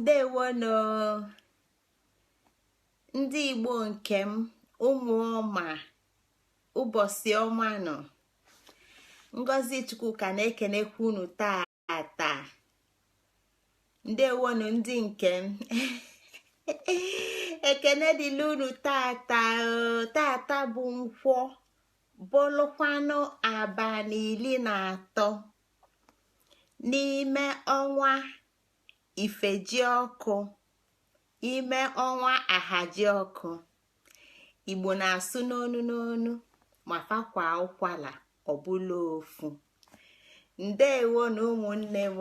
Ndewonụ, ndị Igbo nke m, ụmụ ọma, ụbọchị ọma nọ. Ngozi Chukwuka na-ekenekwa unu tata. Ndewonụ, ndị nke m. Ekene dịla unu tata. Tata bụ Nkwọ, bụlụkwanụ abalị 13 n'ime ọnwa Ifejiọkụ, ime ọnwa Ahajiọkụ. Igbo na-asụ n'onu n'onu, ma fakwa ụkwala ọbụla ofu. Ndewo na ụmụnne m.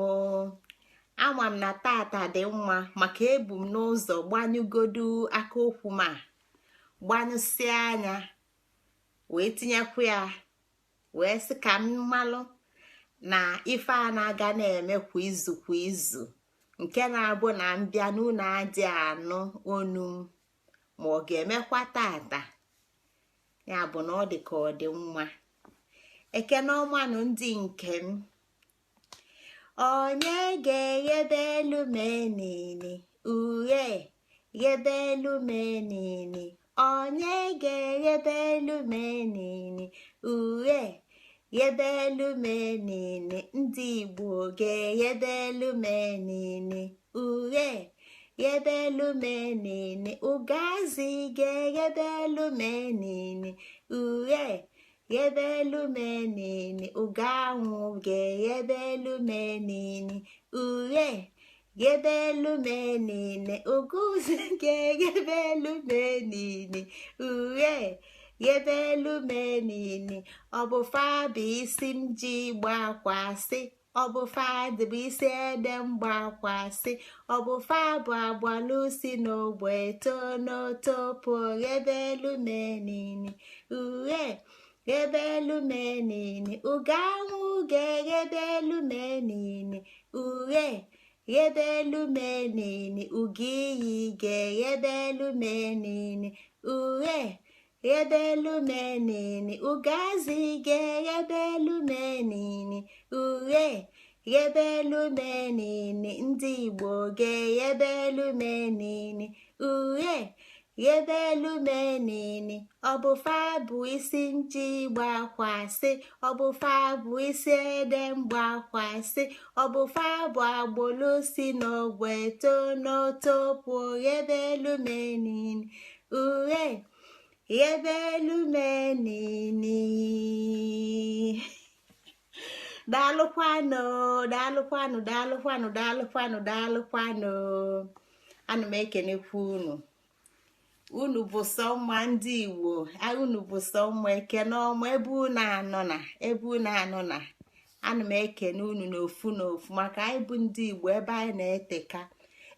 Ama m na tata dị mma maka ebu m n'ụzọ gbanyụgodu aka okwu, ma gbanyụsịa anya wee tinyekwu ya, wee sị ka m malụ na ife a na-aga na-eme kwa izu kwa izu, nke na-abụ na mbịa n'ụlọ adị anụ onu m, ma ọ ga-emekwa tata. Ya bụ na ọ dị ka ọ dị mma. Ekene ọmanụ, ndị nke m. Onye ga-eghebe elu menini uhie, ghebe elu menini? Onye ga-eghebe elu menini uhie, ghebe elu menini? Ndị Igbo ga-eghebe elu menini uhie, ghebe elu menini. Ugazi ga-eghebe elu menini uhie, ghebe elu menini. Uganwụ ga-eghebe elu menini uhie, ghebe elu menini. Uguzi ga-eghebe elu menini uhie, ghebe elu menini. Ọ bụ fa bụ isi m ji gbakwasị, ọ bụ fa bụ isi ede m gbakwasị, ọ bụ fa bụ agbalụ si n'ogbe too n'otopo. Ghebe elu menini uhie, ghebe elu menini. Uganwụ ga-eghebe elu menini uhie, ghebe elu menini. Ugiyi ga-eghebe elu menini uhie, ghebe elu menini. Ugazi ga-eghebe elu menini uhie, ghebe elu menini. Ndị Igbo ga-eghebe elu menini uhie, ghebe elu menini. Ọ bụ fa bụ isi nji gbakwasị, ọ bụ fa bụ isi ede mgbakwasị, ọ bụ fa bụ agbụlụ si n'ogwe too n'otopo. Ghebe elu menini uhie, ghebe elu menini. Daalụkwanụ, daalụkwanụ, daalụkwanụ, daalụkwanụ, daalụkwanụ. Ana m ekenekwa unu. Unu bụ sọ mma, ndị Igbo. Unu bụ sọ mma. Ekene ọma ebe unu anọ na ebe unu anọ na. Ana m ekene unu n'ofu n'ofu, maka anyị bụ ndị Igbo, ebe anyị na-eteka,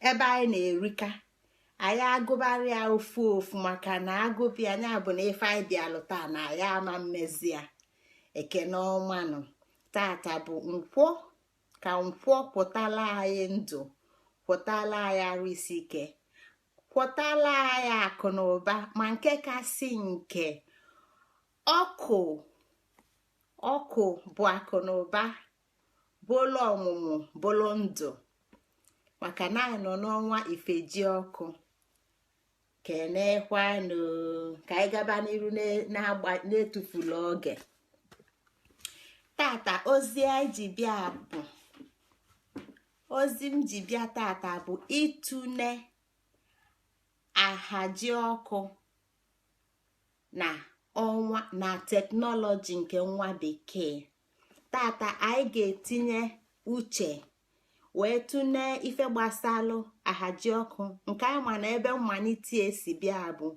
ebe anyị na-erika. Anyị agụbarị ya ofu ofu, maka na agụbịa anya bụ na ife anyị bịalụ taa na ya ama mmezi ya. Ekene ọmanụ. Tata bụ Nkwọ. Ka Nkwọ kwụtala anyị ndụ, kwụtala anyị arụ isi ike, kwụtala anyị akụ na ụba, ma nke kasị nke, ọkụ. Ọkụ bụ akụ na ụba, bụlụ ọmụmụ, bụlụ ndụ, maka na anyị nọ n'ọnwa Ifeji ọkụ. Kenekwanụ ka anyị gaba n'iru na-etufula oge. Tata, ozi anyị ji bịa bụ, ozi m ji bịa tata bụ ịtụne ahaji ọkụ na ọnwa na teknọlọji nke nwa bekee. Tata anyị ga-etinye uche wee tụnee ife gbasalụ ahaji ọkụ, nke anyị ma na ebe mmalite esi bịa bụ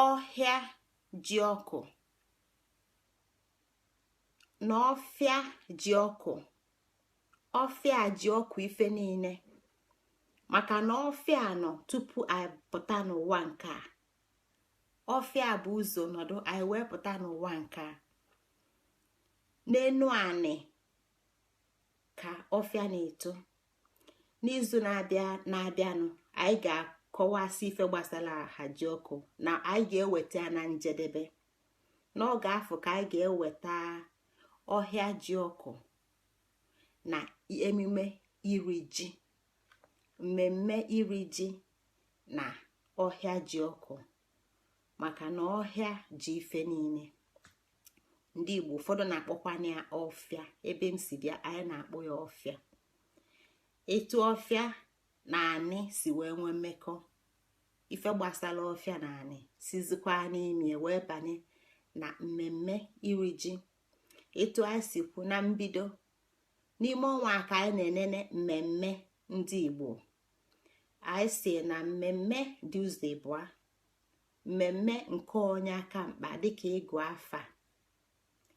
ọhịa ji ọkụ na ọfịa ji ọkụ. Ọfịa ji ọkụ ife niile, maka na ọfịa nọ tupu anyị pụta n'ụwa nke a. Ọfịa bụ ụzọ nọdụ, anyị wee pụta n'ụwa nke a. N'enu anị ka ọfịa na-eto. N'izu na-abịa na-abịanụ, anyị ga-akọwasị ife gbasara ahaji ọkụ, na anyị ga-eweta ya na njedebe. N'oge afọ ka anyị ga-eweta ọhịa ji ọkụ na emume iri ji. Mmemme iri ji na ọhịa ji ọkụ, maka na ọhịa ji ife niile. Ndị Igbo ụfọdụ na-akpọkwana ya ọfịa. Ebe m si bịa, anyị na-akpọ ya ọfịa. Etu ọfịa na anị si wee nwee mmekọ, ife gbasara ọfịa na anị sizikwa n'ime wee banye na mmemme iri ji. Etu anyị si kwu na mbido, n'ime ọnwa ka anyị na-enene mmemme ndị Igbo. Anyị si na mmemme dị ụzọ ịbụa: mmemme nke onye aka mkpa, dịka ịgụ afa,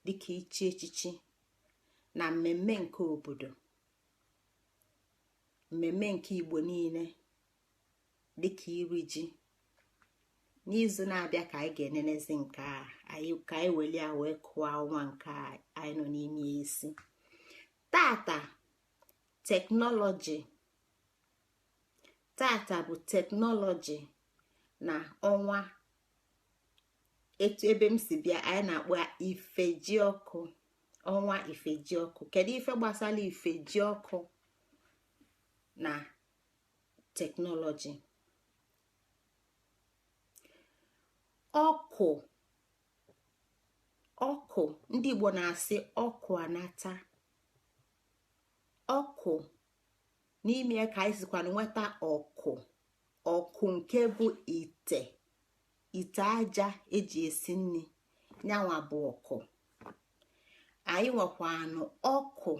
dịka ichi echichi, na mmemme nke obodo, mmemme nke Igbo niile, dịka iri ji. N'izu na-abịa ka anyị ga-enenezi nke a anyị, ka anyị welie wee kụọ ọnwa nke a anyị nọ n'ime isi. Tata teknọlọji, tata bụ teknọlọji na ọnwa. Etu ebe m si bịa, anyị na-akpọ ya ifejiọkụ, ọnwa ifejiọkụ. Kedu ife gbasara ifejiọkụ na teknọlọji? Ọkụ, ọkụ, ndị Igbo na-asị ọkụ anata. Ọkụ n'ime ya ka anyị sikwana nweta ọkụ. Ọkụ nke bụ ite, ite aja eji esi nri, nyanwa bụ ọkụ. Anyị nwekwanụ ọkụ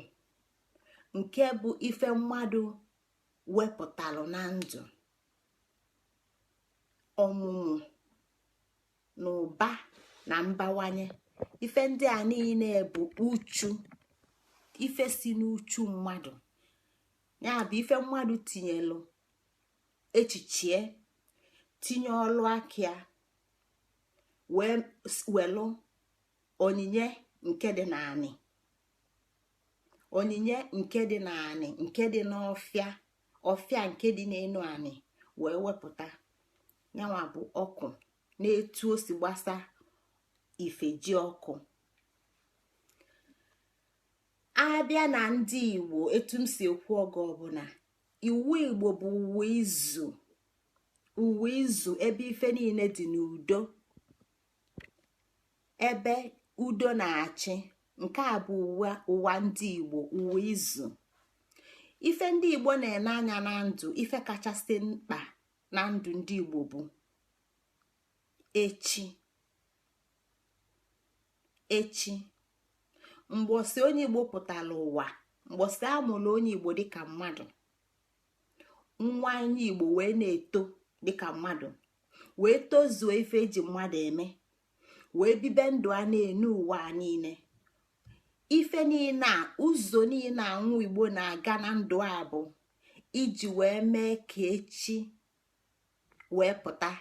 nke bụ ife mmadụ wepụtalụ na ndụ, ọmụmụ na ụba na mbawanye. Ife ndị a niile bụ uchu, ife si n'uchu mmadụ, ya bụ ife mmadụ tinyelụ echichie, tinye ọlụ aka ya, wee welụ onyinye nke dị naanị, onyinye nke dị naanị, nke dị n'ọfịa, ọfịa nke dị n'enu anị, wee wepụta. Yanwa bụ ọkụ na-etu o si gbasa ifeji ọkụ. Abịa na ndị Igbo, etu m si ekwu oge ọbụla, iwu Igbo bụ uwe izu, uwe izu ebe ife niile dị n'udo, ebe udo na-achị. Nke a bụ ụwa ndị Igbo, uwe izu. Ife ndị Igbo na-ene anya na ndụ, ife kachasị mkpa na ndụ ndị Igbo bụ echi. Echi, mgbọsị onye Igbo pụtara ụwa, mgbọsị amụrụ onye Igbo dịka mmadụ, nwa onye Igbo wee na-eto dịka mmadụ, wee tozuo ife eji mmadụ eme, wee bibe ndụ a na-enu ụwa niile. Ife niile a, ụzọ niile a nwa Igbo na-aga na ndụ a bụ iji wee mee ka echi wee pụta,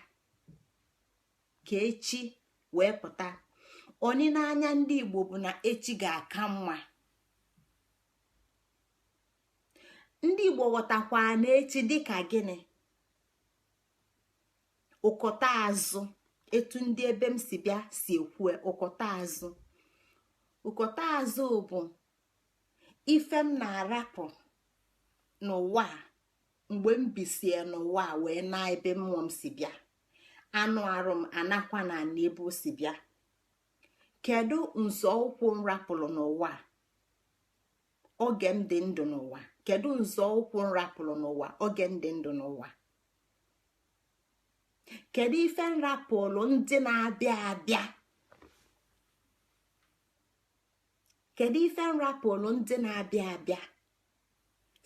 ka echi wee pụta. Olileanya ndị Igbo bụ na echi ga-aka mma. Ndị Igbo ghọtakwa na echi dịka gịnị? Ụkọta azụ. Etu ndị ebe m si bịa si ekwu, ụkọta azụ, ụkọta azụ bụ ife m na-arapụ n'ụwa mgbe m bisie n'ụwa wee na ebe mmụọ m si bịa, anụ arụ m anakwa na ebe o si bịa. Kedu nzọụkwụ m rapụrụ n'ụwa oge m dị ndụ n'ụwa? Kedu nzọụkwụ m rapụrụ n'ụwa oge m dị ndụ n'ụwa? Kedu ife m rapụrụ ndị na-abịa abịa? Kedu ife m rapụrụ ndị na-abịa abịa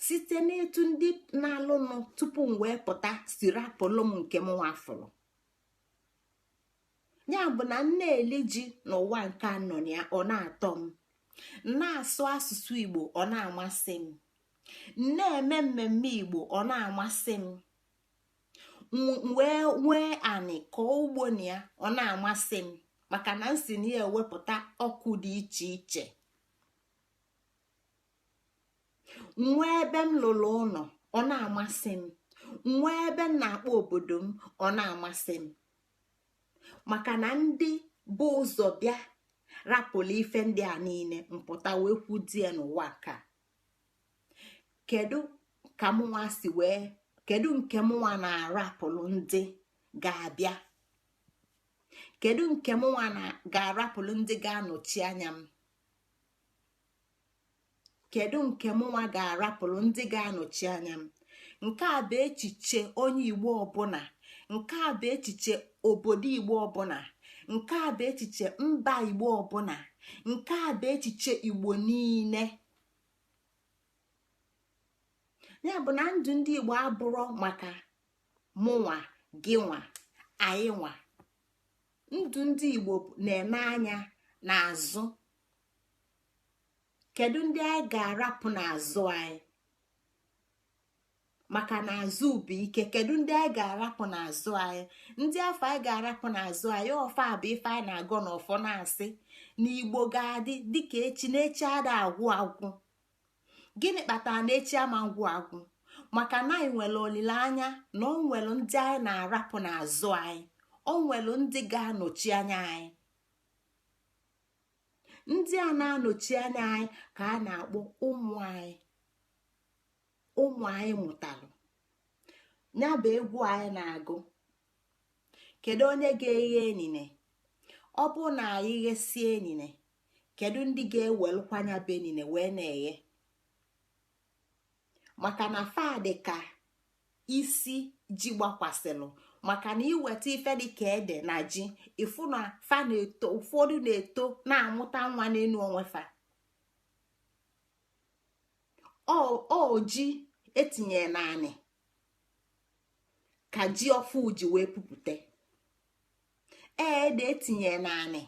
site n'etu ndị na-alụnụ tupu m wee pụta si rapụlụ m nke m nwafụrụ? Ya bụ na nne eli ji n'ụwa nke a nọ ya, ọ na-atọ m. Na-asụ asụsụ Igbo, ọ na-amasị m. Na-eme mmemme Igbo, ọ na-amasị m. Wee nwee anị kọọ ugbo na ya, ọ na-amasị m, maka na m si na ya ewepụta ọkụ dị iche iche. Nwee ebe m lụrụ ụlọ, ọ na-amasị m. Nwee ebe m na-akpọ obodo m, ọ na-amasị m, maka na ndị bụ ụzọ bịa rapụrụ ife ndị a niile, mpụta wee kwudie n'ụwa ka kedu ka mụnwa si wee Kedu nke mụnwa na-arapụrụ ndị ga-abịa? Kedu nke mụnwa ga-arapụrụ ndị ga-anọchi anya m? Kedu nke mụnwa ga-arapụrụ ndị ga-anọchi anya m? Nke a bụ echiche onye Igbo ọbụla. Nke a bụ echiche obodo Igbo ọbụla. Nke a bụ echiche mba Igbo ọbụla. Nke a bụ echiche Igbo niile. Ya bụ na ndụ ndị Igbo abụrọ maka mụnwa, gị nwa, anyị nwa. Ndụ ndị Igbo na-ene anya n'azụ. Kedu ndị anyị ga-arapụ n'azụ anyị? Maka na azụ bụ ike. Kedu ndị anyị ga-arapụ n'azụ anyị? Ndị afụ anyị ga-arapụ n'azụ anyị, ọ fa bụ ife anyị na-agọ n'ọfọ, na-asị na Igbo ga-adị dịka echi, na echi ada agwụ agwụ. Gịnị kpatara na echi ama ngwụ agwụ? Maka na anyị nwere olileanya na o nwere ndị anyị na-arapụ n'azụ anyị, o nwere ndị ga-anọchi anya anyị. Ndị a na-anọchi anya anyị ka a na-akpọ ụmụ anyị, ụmụ anyị mụtalụ. Ya bụ egwu anyị na-agụ. Kedu onye ga-eghe enine? Ọ bụ na anyị ghesie enine, kedu ndị ga-ewelụkwa nya bụ enine wee na-eghe? Maka na fa dị ka isi ji gbakwasịlụ. Maka na iweta ife dị ka ede na ji, ịfụ na fa na-eto, ụfọdụ na-eto na-amụta nwa n'elu onwe fa. Ọ ji etinye naanị ka ji ọfụ ji wee pupụte. Ede etinye naanị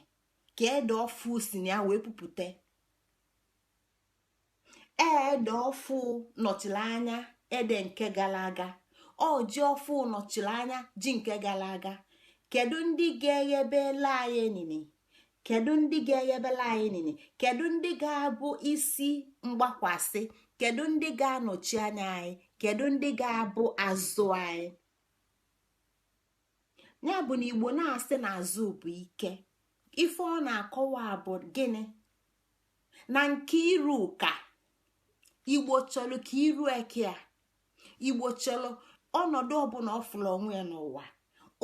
ka ede ọfụ si na ya wee pupụte. Ede ọfụ nọchiri anya ede nke gara aga. Ọ ji ọfụ nọchiri anya ji nke gara aga. Kedu ndị ga-eghebela anyị enini? Kedu ndị ga-eghebela anyị enini? Kedu ndị ga-abụ isi mgbakwasị? Kedu ndị ga-anọchi anya anyị? Kedu ndị ga-abụ azụ anyị? Ya bụ na Igbo na-asị na azụ bụ ike. Ife ọ na-akọwa bụ gịnị? Na nke iru ka Igbo chọrọ ka iru eke a. Igbo chọrọ ọnọdụ ọbụla ọ fụrụ onwe ya n'ụwa,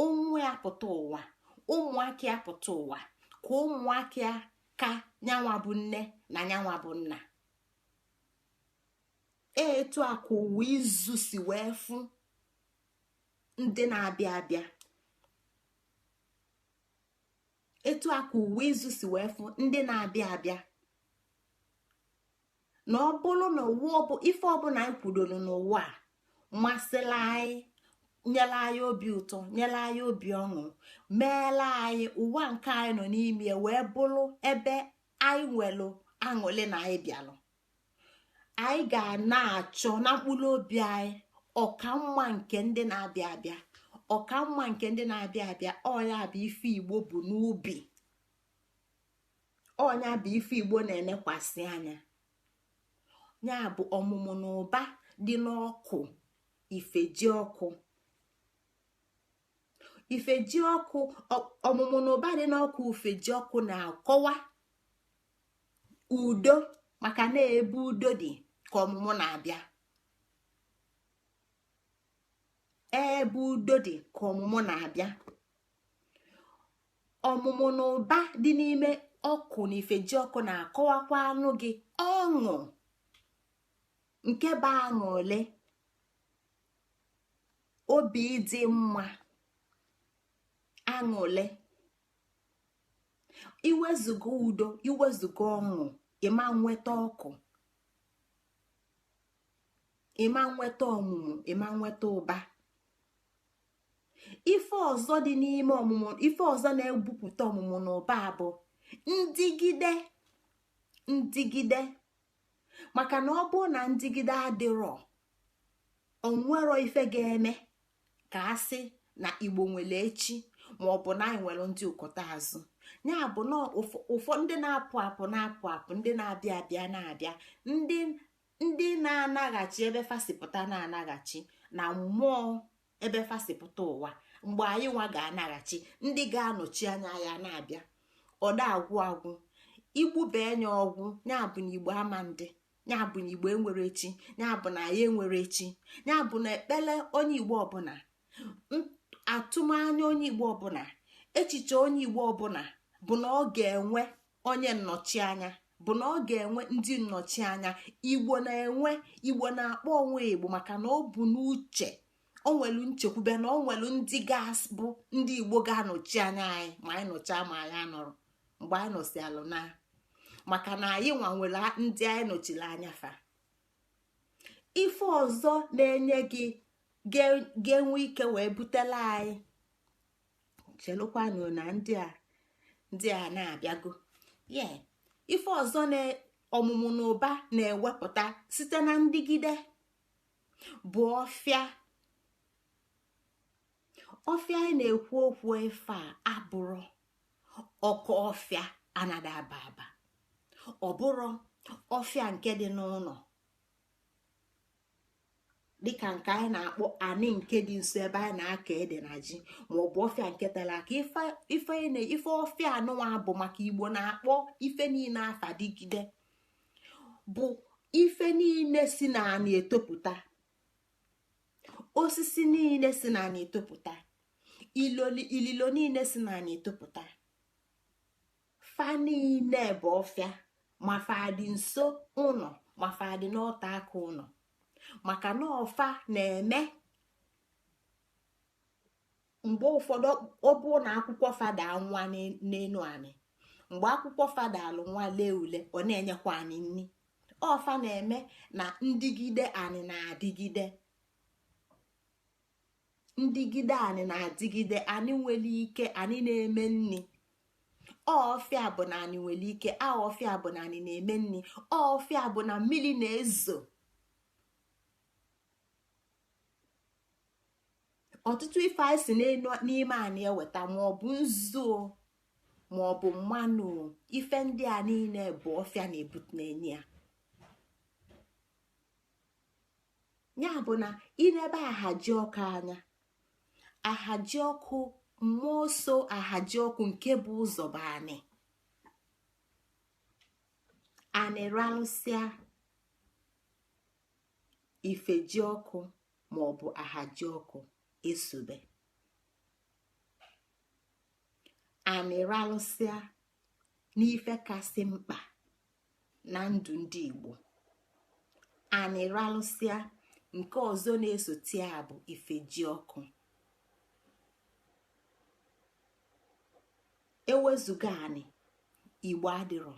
ụmụ ya pụta ụwa, ụmụaka ya pụta ụwa, ka ụmụaka ya ka nyanwa bụ nne na nyanwa bụ nna. Etu a ka ụwa izu si wee fụ ndị na-abịa abịa. Etu a ka ụwa izu si wee fụ ndị na-abịa abịa. Na ọ bụrụ na ụwa ife ọbụla anyị kwudoro n'ụwa a masịla anyị, nyela anyị obi ụtọ, nyela anyị obi ọṅụ, meela anyị ụwa nke anyị nọ n'ime wee bụrụ ebe anyị nwere aṅụrị na anyị bịalụ, anyị ga na-achọ na mkpụrụ obi anyị ọkamma nke ndị na-abịa abịa, ọkamma nke ndị na-abịa abịa. Ọ ya bụ ife Igbo bụ n'ubi, ọ ya bụ ife Igbo na-enekwasị anya. Ya bụ ọmụmụ na ụba dị n'ọkụ ifeji ọkụ, ifeji ọkụ. Ọmụmụ na ụba dị n'ọkụ ifeji ọkụ na-akọwa udo, maka na ebe udo dị ka ọmụmụ na-abịa. Ebe udo dị ka ọmụmụ na-abịa. Ọmụmụ na ụba dị n'ime ọkụ na ifeji ọkụ na-akọwakwa anụ gị ọṅụ nke bụ aṅụle, obi dị mma, aṅụle. Iwezuga udo, iwezuga ọṅụ, ịma nweta ọkụ, ịma nweta ọmụmụ, ịma nweta ụba. Ife ọzọ dị n'ime ọmụmụ, ife ọzọ na-ebupụta ọmụmụ na ụba bụ ndigide. Ndigide, maka na ọ bụrụ na ndigide adịrọ, onwero ife ga-eme ka a sị na Igbo nwere echi, ma ọ bụ na anyị nwere ndị ụkọta azụ. Ya bụ na ụfọdụ ndị na-apụ apụ na-apụ apụ, ndị na-abịa abịa na-abịa, ndị na-anaghachi ebe fa si pụta na-anaghachi na mmụọ ebe fa si pụta ụwa. Mgbe anyị nwa ga-anaghachi, ndị ga-anọchi anya ya na-abịa. Ọda agwụ agwụ, igbube anya ọgwụ. Ya bụ na Igbo ama ndị Ya bụ na Igbo enwere echi, ya bụ na anyị enwere echi, ya bụ na ekpele onye Igbo ọbụla, atụmanya onye Igbo ọbụla, echiche onye Igbo ọbụla bụ na ọ ga-enwe onye nnọchianya, bụ na ọ ga-enwe ndị nnọchianya. Igbo na-enwe, Igbo na-akpọ onwe Igbo maka na ọ bụ n'uche o nwelu nchekwube na o nwelu ndị ga-abụ ndị Igbo ga-anọchi anya anyị ma anyị nọchaa, ma anyị anọrọ mgbe anyị nọsi alụ na, maka na anyị nwa nwere ndị anyị nọchiri anya fa. Ife ọzọ na-enye gị ga-enwe ike wee butela anyị, chelụkwanụ na ndị a na-abịago ye. Ife ọzọ na ọmụmụ na ụba na-ewepụta site na ndigide bụ ọfịa. Ọfịa anyị na-ekwu okwu ife a abụrụ ọkụ ọfịa anaghị aba aba, ọ bụrụ ọfịa nke dị n'ụlọ dịka nke anyị na-akpọ anị nke dị nso ebe anyị na-akọ ede na ji, maọbụ ọfịa nke tara aka. Ife ife ọfịa anụnwa bụ maka Igbo na-akpọ ife niile afa dịgide, bụ ife niile si na anị etopụta, osisi niile si na anị etopụta, ililo niile si na anị etopụta, fa niile bụ ọfịa, ma fa dị nso ụlọ, ma fa dị n'ọta aka ụlọ, maka na ọfa na-eme mgbe ụfọdụ ọ bụ na akwụkwọ fada nwa n'enu anị. Mgbe akwụkwọ fada alụ nwa lee ule, ọ na-enyekwa anyị nni. Ọfa na-eme na ndigide anị na-adịgide, ndigide anị na-adịgide. Anyị nwere ike, anyị na-eme nni. Ọfịa bụ na anyị nwere ike, a ọfịa bụ na anyị na-eme nni. Ọfịa bụ na mmiri na-ezo. Ọtụtụ ife anyị si n'ime anyị eweta, maọbụ nzu maọbụ mmanụ, ife ndị a niile bụ ọfịa na-ebute na-enye ya. Ya bụ na inebe ahaji ọkụ anya, ahaji ọkụ mmụọ so ahaji ọkụ nke bụ ụzọ bụ anị. Anị ralụsịa, ifeji ọkụ maọbụ ahaji ọkụ esobe. Anị ralụsịa n'ife kasị mkpa na ndụ ndị Igbo, anị ralụsịa, nke ọzọ na-esote ya bụ ifeji ọkụ. Ewezuga anị, Igbo adịrọ.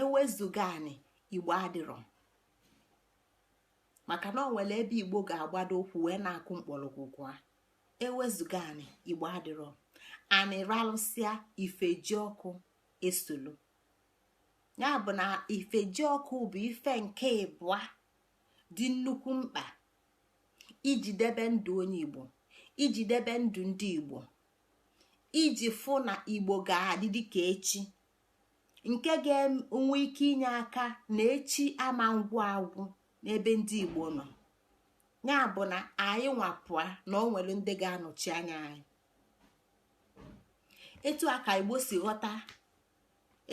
Ewezuga anị, Igbo adịrọ, maka na ọ nwere ebe Igbo ga-agbado ụkwụ wee na-akụ mkpọrọgwụ kwa. Ewezuga anị, Igbo adịrọ. Anị ralụsịa, ifeji ọkụ esolu. Ya bụ na ifeji ọkụ bụ ife nke ịbụa dị nnukwu mkpa iji debe ndụ onye Igbo, iji debe ndụ ndị Igbo, iji fụ na Igbo ga-adị dịka echi, nke ga-enwe ike inye aka na echi ama ngwụ agwụ n'ebe ndị Igbo nọ. Ya bụ na anyị nwapụa na ọ nwere ndị ga-anọchi anya anyị. Etu a ka Igbo si ghọta,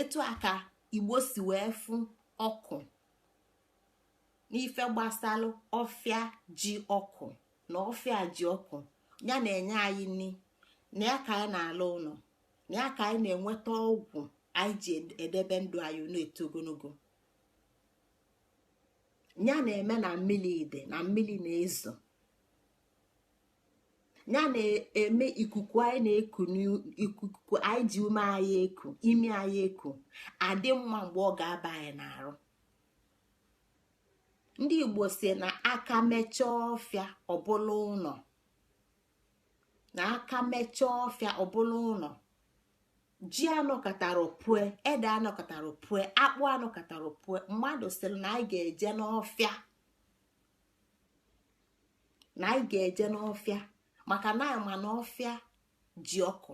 etu a ka Igbo si wee fụ ọkụ n'ife gbasalụ ọfịa ji ọkụ, na ọfịa ji ọkụ ya na-enye anyị nri, na ya ka anyị na-alụ ụlọ, na ya ka anyị na-enweta ọgwụ anyị ji edebe ndụ anyị na-eto ogologo, ya na-eme na mmiri ide na mmiri na-ezo, ya na-eme ikuku anyị na-eku, ikuku anyị ji ume anyị eku, imi anyị eku adị mma mgbe ọ ga-aba anyị n'arụ. Ndị Igbo si na aka mechaa ọfịa ọbụla ụlọ, na aka mechaa ọfịa ọbụla ụlọ. Ji anọkọtara pue, ede anọkọtara pue, akpụ anọkọtara pue. Mmadụ sịrị na anyị ga-eje n'ọfịa, na anyị ga-eje n'ọfịa, maka na ama na ọfịa ji ọkụ.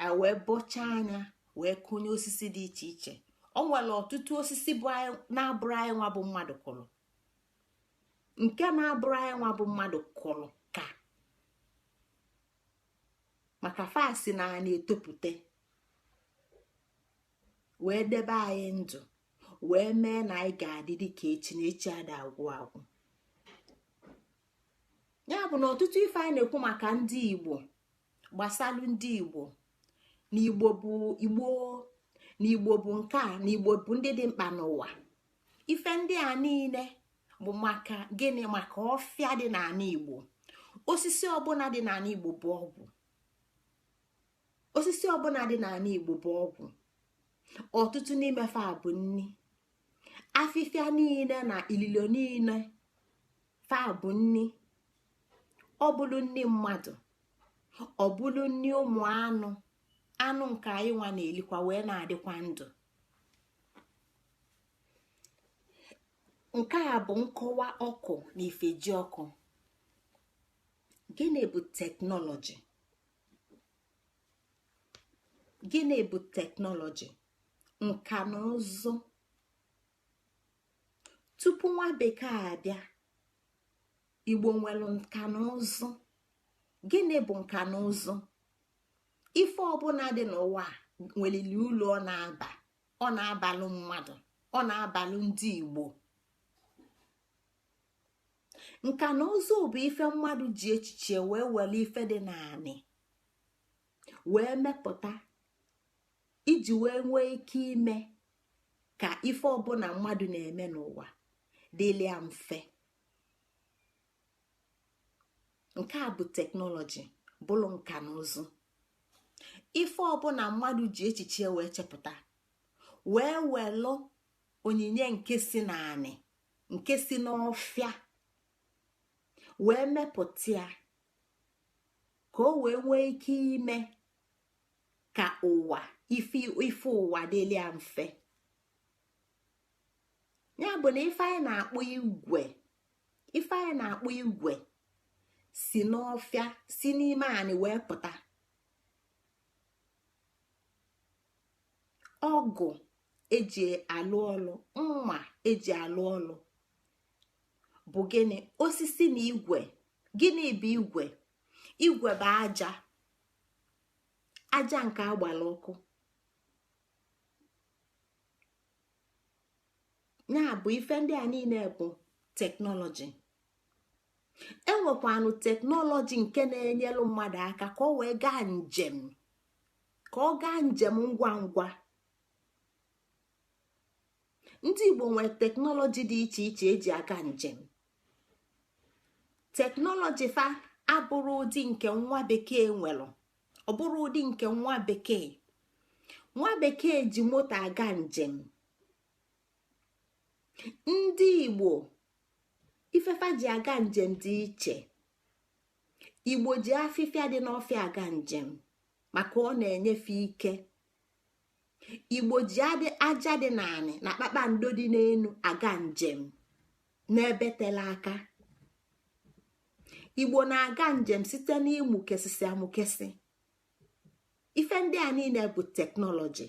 A wee bọchaa anya wee kụnye osisi dị iche iche. O nwere ọtụtụ osisi bụ na-abụrụ anyị nwa bụ mmadụ kụrụ, nke na-abụrụ anyị nwa bụ mmadụ kụrụ, ka maka fasi na na-etopụta. Wee debe anyị ndụ, wee mee na anyị ga-adị dịka echi, na echi ada agwụ agwụ. Ya bụ na ọtụtụ ife anyị na-ekwu maka ndị Igbo, gbasalụ ndị Igbo, na Igbo bụ Igbo, na Igbo bụ nke a, na Igbo bụ ndị dị mkpa n'ụwa, ife ndị a niile bụ maka gịnị? Maka ọfịa dị n'ala Igbo. Osisi ọbụla dị n'ala Igbo bụ ọgwụ. Osisi ọbụla dị n'ala Igbo bụ ọgwụ. Ọtụtụ n'ime fa bụ nni. Afịfịa niile na ililo niile fa bụ nni. Ọ bụlụ nni mmadụ, ọ bụlụ nni ụmụ anụ, anụ nke anyị nwa na-elikwa wee na-adịkwa ndụ. Nke a bụ nkọwa ọkụ na ifejiọkụ. Gịnị bụ teknọlọji? Gịnị bụ teknọlọji? Nka na ụzụ. Tupu nwa bekee abịa, Igbo nwere nka na ụzụ. Gịnị bụ nka na ụzụ? Ife ọbụla dị n'ụwa nwelili ụlọ ọ na-aba. Ọ na-abalụ mmadụ, ọ na-abalụ ndị Igbo. Nka na ụzụ bụ ife mmadụ ji echiche wee were ife dị naanị wee mepụta, iji wee nwee ike ime ka ife ọbụla mmadụ na-eme n'ụwa dịlịa mfe. Nke a bụ teknọlọji, bụrụ nka na ụzụ. Ife ọbụla mmadụ ji echiche wee chepụta, wee welụ onyinye nke si naanị, nke si n'ọfịa wee mepụta ya, ka o wee nwee ike ime ka ụwa, ife ụwa dịlịa mfe. Ya bụ na ife anyị na-akpọ igwe, ife anyị na-akpọ igwe si n'ọfịa, si n'ime anị wee pụta. Ọgụ eji alụ ọlụ, mma eji alụ ọlụ bụ gịnị? Osisi na igwe. Gịnị bụ igwe? Igwe bụ aja, aja nke agbara ọkụ. Ya bụ ife ndị a niile bụ teknọlọji. Enwekwanụ teknọlọji nke na-enyelu mmadụ aka ka ọ wee gaa njem, ka ọ gaa njem ngwa ngwa. Ndị Igbo nwere teknọlọji dị iche iche eji aga njem. Teknọlọji fa abụrụ ụdị nke nwa bekee nwere, ọ bụrụ ụdị nke nwa bekee. Nwa bekee ji moto aga njem. Ndị Igbo, ife fa ji aga njem dị iche. Igbo ji afịfịa dị n'ọfịa aga njem maka ọ na-enyefe ike. Igbo ji aja dị n'anị na kpakpando dị n'elu aga njem n'ebe tele aka. Igbo na-aga njem site n'ịmụkesịsị amụkesị. Ife ndị a niile bụ teknọlọji.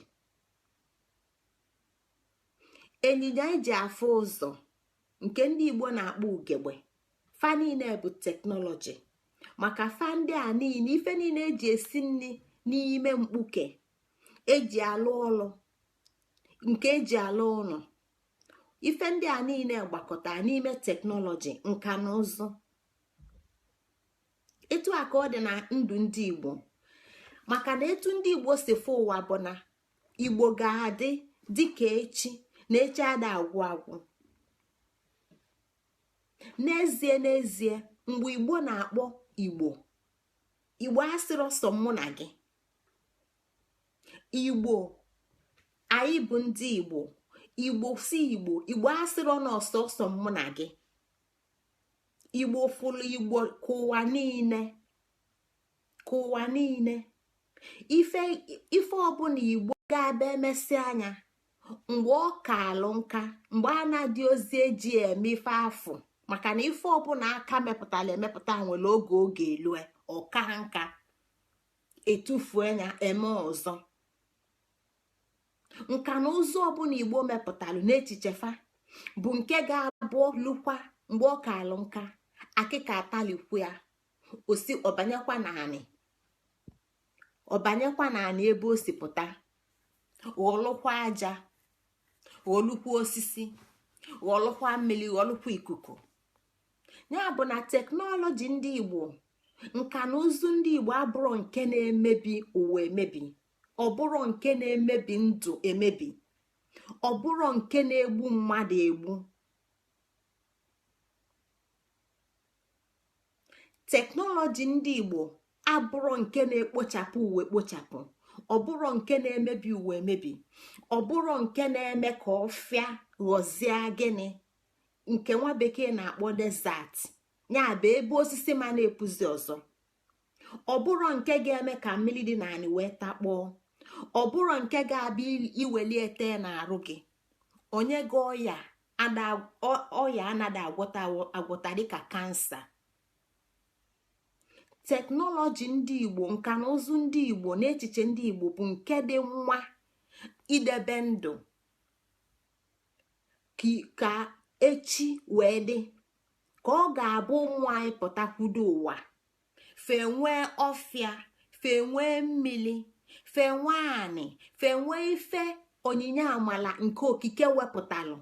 Ịnyịnya eji afụ ụzọ nke ndị Igbo na-akpọ ugegbe, fa niile bụ teknọlọji. Maka fa ndị a niile, ife niile eji esi nri n'ime mkpuke, eji alụ ọlụ, nke eji alụ ụlọ, ife ndị a niile gbakọta n'ime teknọlọji, nka na ụzụ. Etu a ka ọ dị na ndụ ndị Igbo, maka na etu ndị Igbo si fụ ụwa bụ na Igbo ga-adị dịka echi, na echi ada agwụ agwụ. N'ezie, n'ezie, mgbe Igbo na-akpọ Igbo, Igbo asịrọ sọ mụ na gị. Igbo anyị bụ ndị Igbo. Igbo si Igbo, Igbo asịrọ na ọsọsọ mụ na gị. Igbo fụlụ Igbo ka ụwa niile, ka ụwa niile. Ife ọbụla Igbo ga-abịa emesi anya mgbe ọ ka alụ nka, mgbe a na-adị ozi eji eme ife afụ, maka na ife ọbụla aka mepụtara emepụta nwere oge oge elue ọka nka, etufue ya, eme ọzọ. Nka na ụzụ ọbụla Igbo mepụtara n'echiche fa bụ nke ga-abụ lukwa mgbe ọ ka alụ nka, akịka atalikwu ya, osi ọbanyekwa naanị, ọbanyekwa naanị ebe o si pụta. Ghọlụkwa aja, ghọlụkwa osisi, ghọlụkwa mmiri, ghọlụkwa ikuku. Ya bụ na teknọlọji ndị Igbo, nka na ụzụ ndị Igbo abụrụ nke na-emebi ụwa emebi, ọ bụrụ nke na-emebi ndụ emebi, ọ bụrụ nke na-egbu mmadụ egbu. Teknọlọji ndị Igbo abụrụ nke na-ekpochapụ ụwa ekpochapụ, ọ bụrụ nke na-emebi ụwa emebi, ọ bụrụ nke na-eme ka ọfịa ghọzie gịnị nke nwa bekee na-akpọ desert, ya bụ ebe osisi ma na-epuzi ọzọ. Ọ bụrụ nke ga-eme ka mmiri dị n'anị wee takpọọ, ọ bụrụ nke ga-abịa iweli ete na-arụ gị onye gị ọya anaghị agwọta agwọta dịka kansa. Teknọlọji ndị Igbo, nka na ụzụ ndị Igbo na echiche ndị Igbo bụ nke dị mma idebe ndụ ka echi wee dị, ka ọ ga-abụ ụmụ anyị pụtakwudo ụwa fenwee ọfịa, fenwee mmiri, fenwee anị, fenwee ife onyinye amala nke okike wepụtalụ,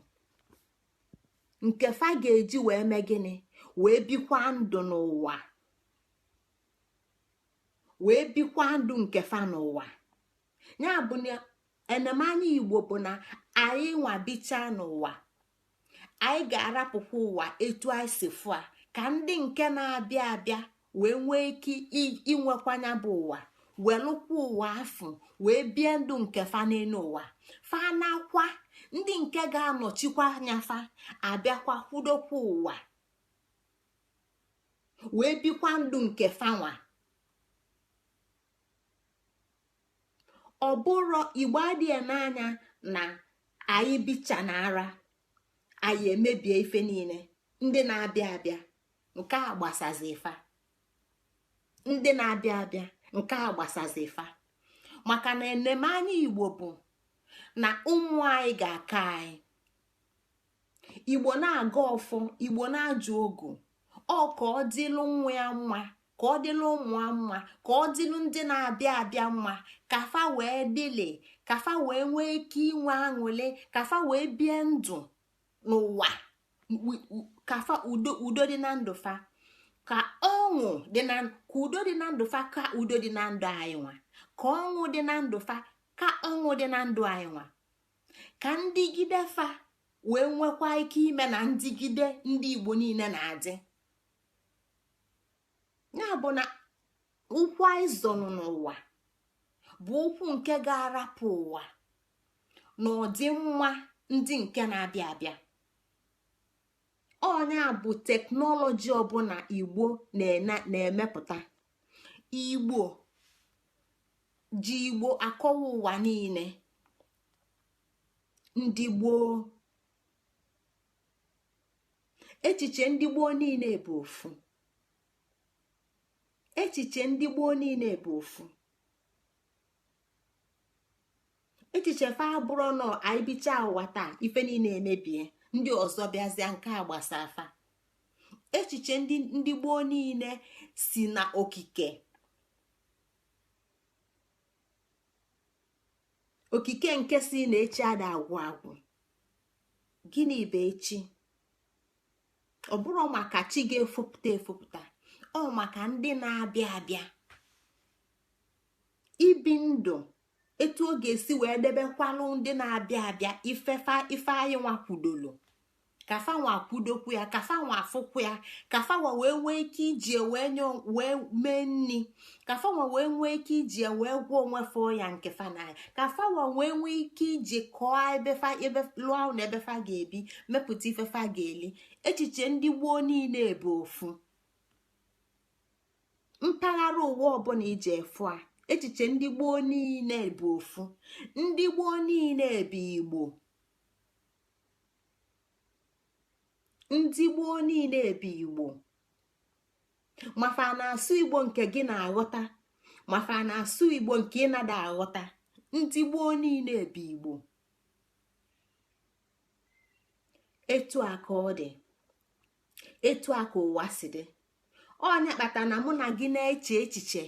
nke fa ga-eji wee mee gịnị, wee bikwa ndụ n'ụwa, wee bikwa ndụ nke fa n'ụwa. Ya bụ na enemanya Igbo bụ na anyị nwa bichaa n'ụwa, anyị ga-arapụkwa ụwa etu anyị si fụa, ka ndị nke na-abịa abịa wee nwee ike inwekwanya bụ ụwa, welụkwa ụwa afụ wee bie ndụ nke fa n'elu ụwa. Fa nakwa ndị nke ga-anọchikwa anya fa abịakwa kwudokwa ụwa wee bikwa ndụ nke fanwa. Ọ bụrụ Igbo adịghị n'anya na anyị bicha na ara anyị emebie ife niile, ndị na-abịa abịa nke a gbasazi fa, ndị na-abịa abịa nke a gbasazi fa, maka na enemanya Igbo bụ na ụmụ anyị ga-aka anyị. Igbo na-aga ọfọ, Igbo na-ajụ ogu, ọ ka ọ dịlụ nwa ya mma, ka ọ dịlụ ụmụ ya mma, ka ọ dịlụ ndị na-abịa abịa mma, ka fa wee dịlị, ka fa wee nwee ike inwe aṅụlị, ka fa wee bie ndụ n'ụwa, ka fa udo udo dị na ndụ fa, ka ọṅụ dị na ka udo dị na ndụ fa, ka udo dị na ndụ anyị nwa, ka ọṅụ dị na ndụ fa, ka ọṅụ dị na ndụ anyị nwa, ka ndigide fa wee nwekwa ike ime na ndigide ndị Igbo niile na-adị. Ya bụ na ụkwụ anyị zọnụ n'ụwa bụ ụkwụ nke ga-arapụ ụwa na ọdịmma ndị nke na-abịa abịa. Ọnya bụ teknọlọji ọbụla Igbo na-emepụta. Igbo ji Igbo akọwa ụwa niile. Ndị gboo, echiche ndị gboo niile bụ ofu, echiche ndị gboo niile bụ ofu. Echiche fa abụrụ nọ anyị bichaa ụwa taa ife niile emebie, ndị ọzọ bịazịa nke a gbasa fa. Echiche ndị gboo niile si na okike, okike nke si na echi ada agwụ agwụ. Gịnị bụ echi? Ọ bụrụ maka chi ga-efopụta efopụta, ọ maka ndị na-abịa abịa ibi ndụ etu ọ ga-esi wee debekwalụ ndị na-abịa abịa ifefa ife anyị nwa kwudolu, ka fa nwa kwudokwu ya, ka fa nwa afụkwu ya, ka fa nwa wee nwee ike iji wee nye wee mee nni, ka fa nwa wee nwee ike iji wee gwọ onwe fa ọya nke fa na ya, ka fa nwa wee nwee ike iji kọọ ebe fa ebe lụọ na ebe fa ga-ebi, mepụta ife fa ga-eli. Echiche ndị gboo niile bụ ofu. Mpaghara ụwa ọbụla ije efu a, echiche ndị gboo niile bụ ofu. Ndị gboo niile bụ Igbo. Ndị gboo niile bụ Igbo. Ma fa na-asụ Igbo nke gị na-aghọta, ma fa na-asụ Igbo nke ị nada aghọta, ndị gboo niile bụ Igbo. Etu a ka ọ dị, etu a ka ụwa si dị. Ọ nya kpata na mụ na gị na-eche echiche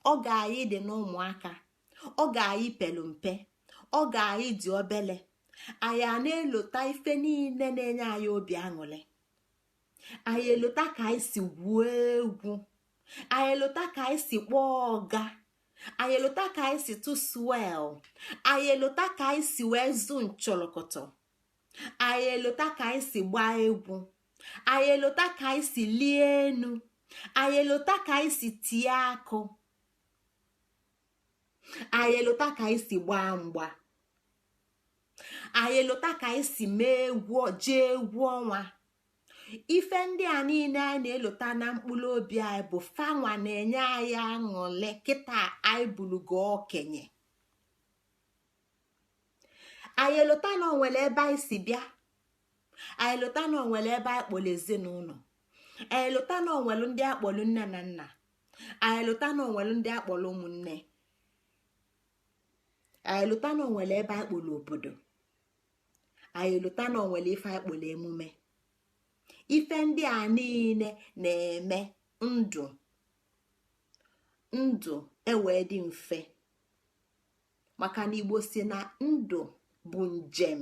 oge anyị dị n'ụmụaka, oge anyị pelu mpe, Oge anyị dị obele, anyị a na-elota ife niile na-enye anyị obi aṅụrị. Anyị elota ka anyị si gwuo egwu, anyị elota ka anyị si kpọọ ọga, anyị elota ka anyị si tụswel, anyị elota ka anyị si wee zụ nchọlọkọtọ, anyị elota ka anyị si gbaa egwu, anyị elota ka anyị si lie enu, anyị elota ka anyị si tie akụ, anyị elota ka anyị si gbaa mgba, anyị elota ka anyị si mee egwu, jee egwu ọnwa. Ife ndị a niile anyị na-elota na mkpụrụ obi anyị bụ fanwa na-enye anyị aṅụle kịta anyị bulugo okenye. Anyị elota na onwere ebe anyị si bịa, anyị elota na onwere ebe anyị kpọrọ ezinụlọ, anyị elota na onwere ndị akpọrọ nne na nna, anyị elota na onwere ndị akpọrọ ụmụnne, anyị elota na onwere ebe anyị kpọrọ obodo, anyị elota na onwere ife anyị kpọrọ emume. Ife ndị a niile na-eme ndụ ndụ ewee dị mfe, maka na Igbo si na ndụ bụ njem,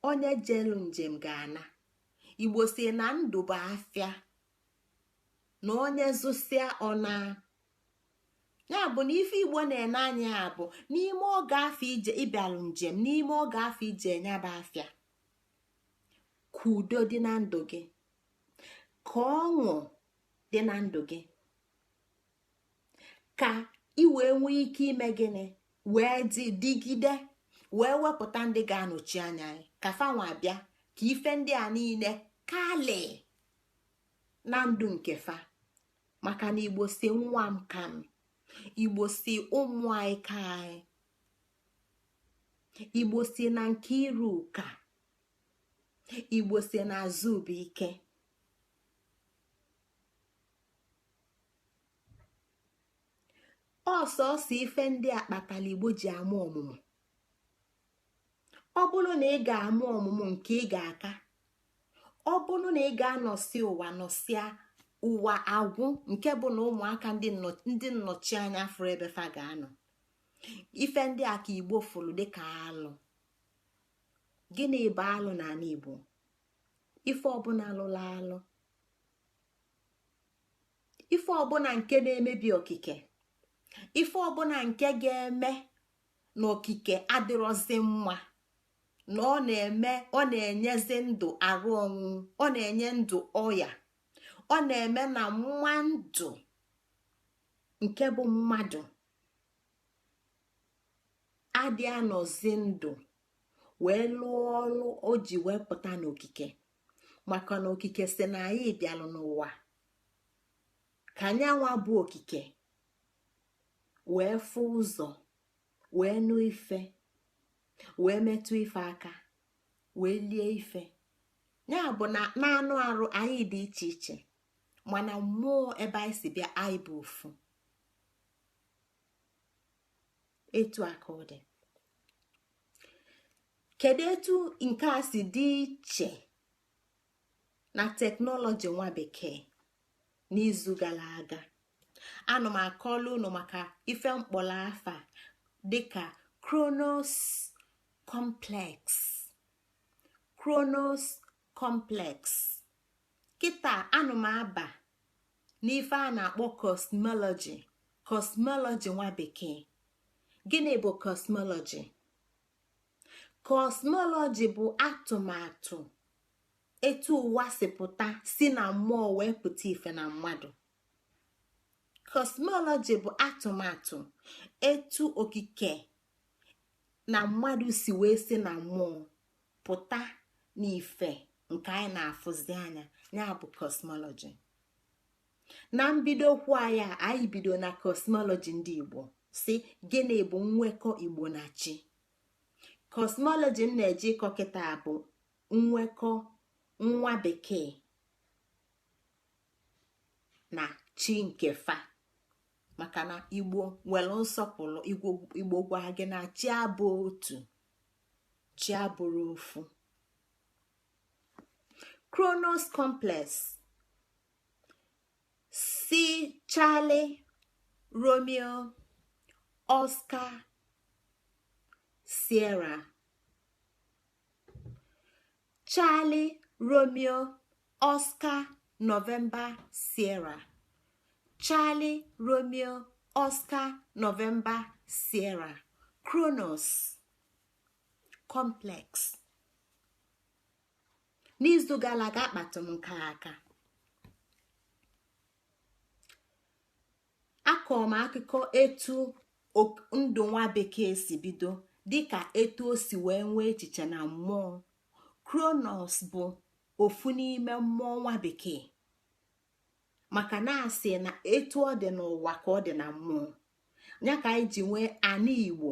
onye jelu njem ga-ana. Igbo si na ndụ bụ afịa, na onye zụsịa ọna. Ya bụ na ife Igbo na-ene anya bụ n'ime oge afọ ije ịbịalụ njem, n'ime oge afọ ije nyaba afịa, ka udo dị na ndụ gị, ka ọṅụ dị na ndụ gị, ka ị wee nwee ike ime gịnị wee dị dịgide, wee wepụta ndị ga-anọchi anya anyị ka fanwa bịa, ka ife ndị a niile kali na ndụ nke fa. Maka na Igbo si nwa m ka m, Igbo si ụmụ anyị ka anyị, Igbo si na nke iru ụka, Igbo si na azụ bụ ike. Ọsọsọ ife ndị a kpatara Igbo ji amụ ọmụmụ. Ọ bụrụ na ị ga-amụ ọmụmụ nke ị ga-aka, ọ bụrụ na ị ga-anọsi ụwa nọsịa ụwa agwụ, nke bụ na ụmụaka ndị nnọchi anya fụrụ ebe fa ga-anọ. Ife ndị a ka Igbo fụrụ dịka alụ. Gịnị bụ alụ n'ala Igbo? Ife ọbụla lụrụ alụ, ife ọbụla nke na-emebi okike, ife ọbụla nke ga-eme na okike adịrọzi mma, na ọ na-eme, ọ na-enyezi ndụ arụ ọnwụ, ọ na-enye ndụ ọya, ọ na-eme na nwa ndụ nke bụ mmadụ adị anọzi ndụ wee lụọ ọlụ o ji wee pụta n'okike. Maka na okike si na anyị bịalụ n'ụwa ka nyanwa bụ okike wee fụ ụzọ, wee nụ ife, wee metụ ife aka, wee lie ife. Ya bụ na n'anụ arụ anyị dị iche iche, mana mmụọ ebe anyị si bịa anyị bụ ofu. Etu a ka ọ dị. Kedu etu nke a si dị iche na teknọlọji nwa bekee? N'izu gara aga ana m akọlụ unu maka ife mkpọrọ afa dịka Kronos complex. Kronos complex. Kịta ana m aba n'ife a na-akpọ cosmology. Cosmology nwa bekee. Gịnị bụ cosmology? Cosmology bụ atụmatụ etu ụwa si pụta, si na mmụọ wee pụta ife na mmadụ. Cosmology bụ atụmatụ etu okike na mmadụ si wee si na mmụọ pụta n'ife nke anyị na-afụzi anya. Ya bụ cosmology. Na mbido okwu anyị anyị bido na cosmology ndị Igbo si gịnị bụ nwekọ Igbo na chi. Cosmology m na-eji ịkọ kịta bụ nwekọ nwa bekee na chi nke fa, maka na Igbo nwere nsọpụrụ. Igbo gwa gị na chi abụ otu, chi abụrụ ofu. Kronos complex, C Charlie Romeo Oscar Sierra. Charlie Romeo Oscar November Sierra. Charlie Romeo Oscar November Sierra. Kronos complex. N'izu gara aga akpatụ m nke aka, akọ m akụkọ etu ndụ nwa bekee si bido, dịka etu o si wee nwee echiche na mmụọ. Kronos bụ ofu n'ime mmụọ nwa bekee, maka na asị na etu ọ dị n'ụwa ka ọ dị na mmụọ. Ya ka anyị ji nwee anị Igbo.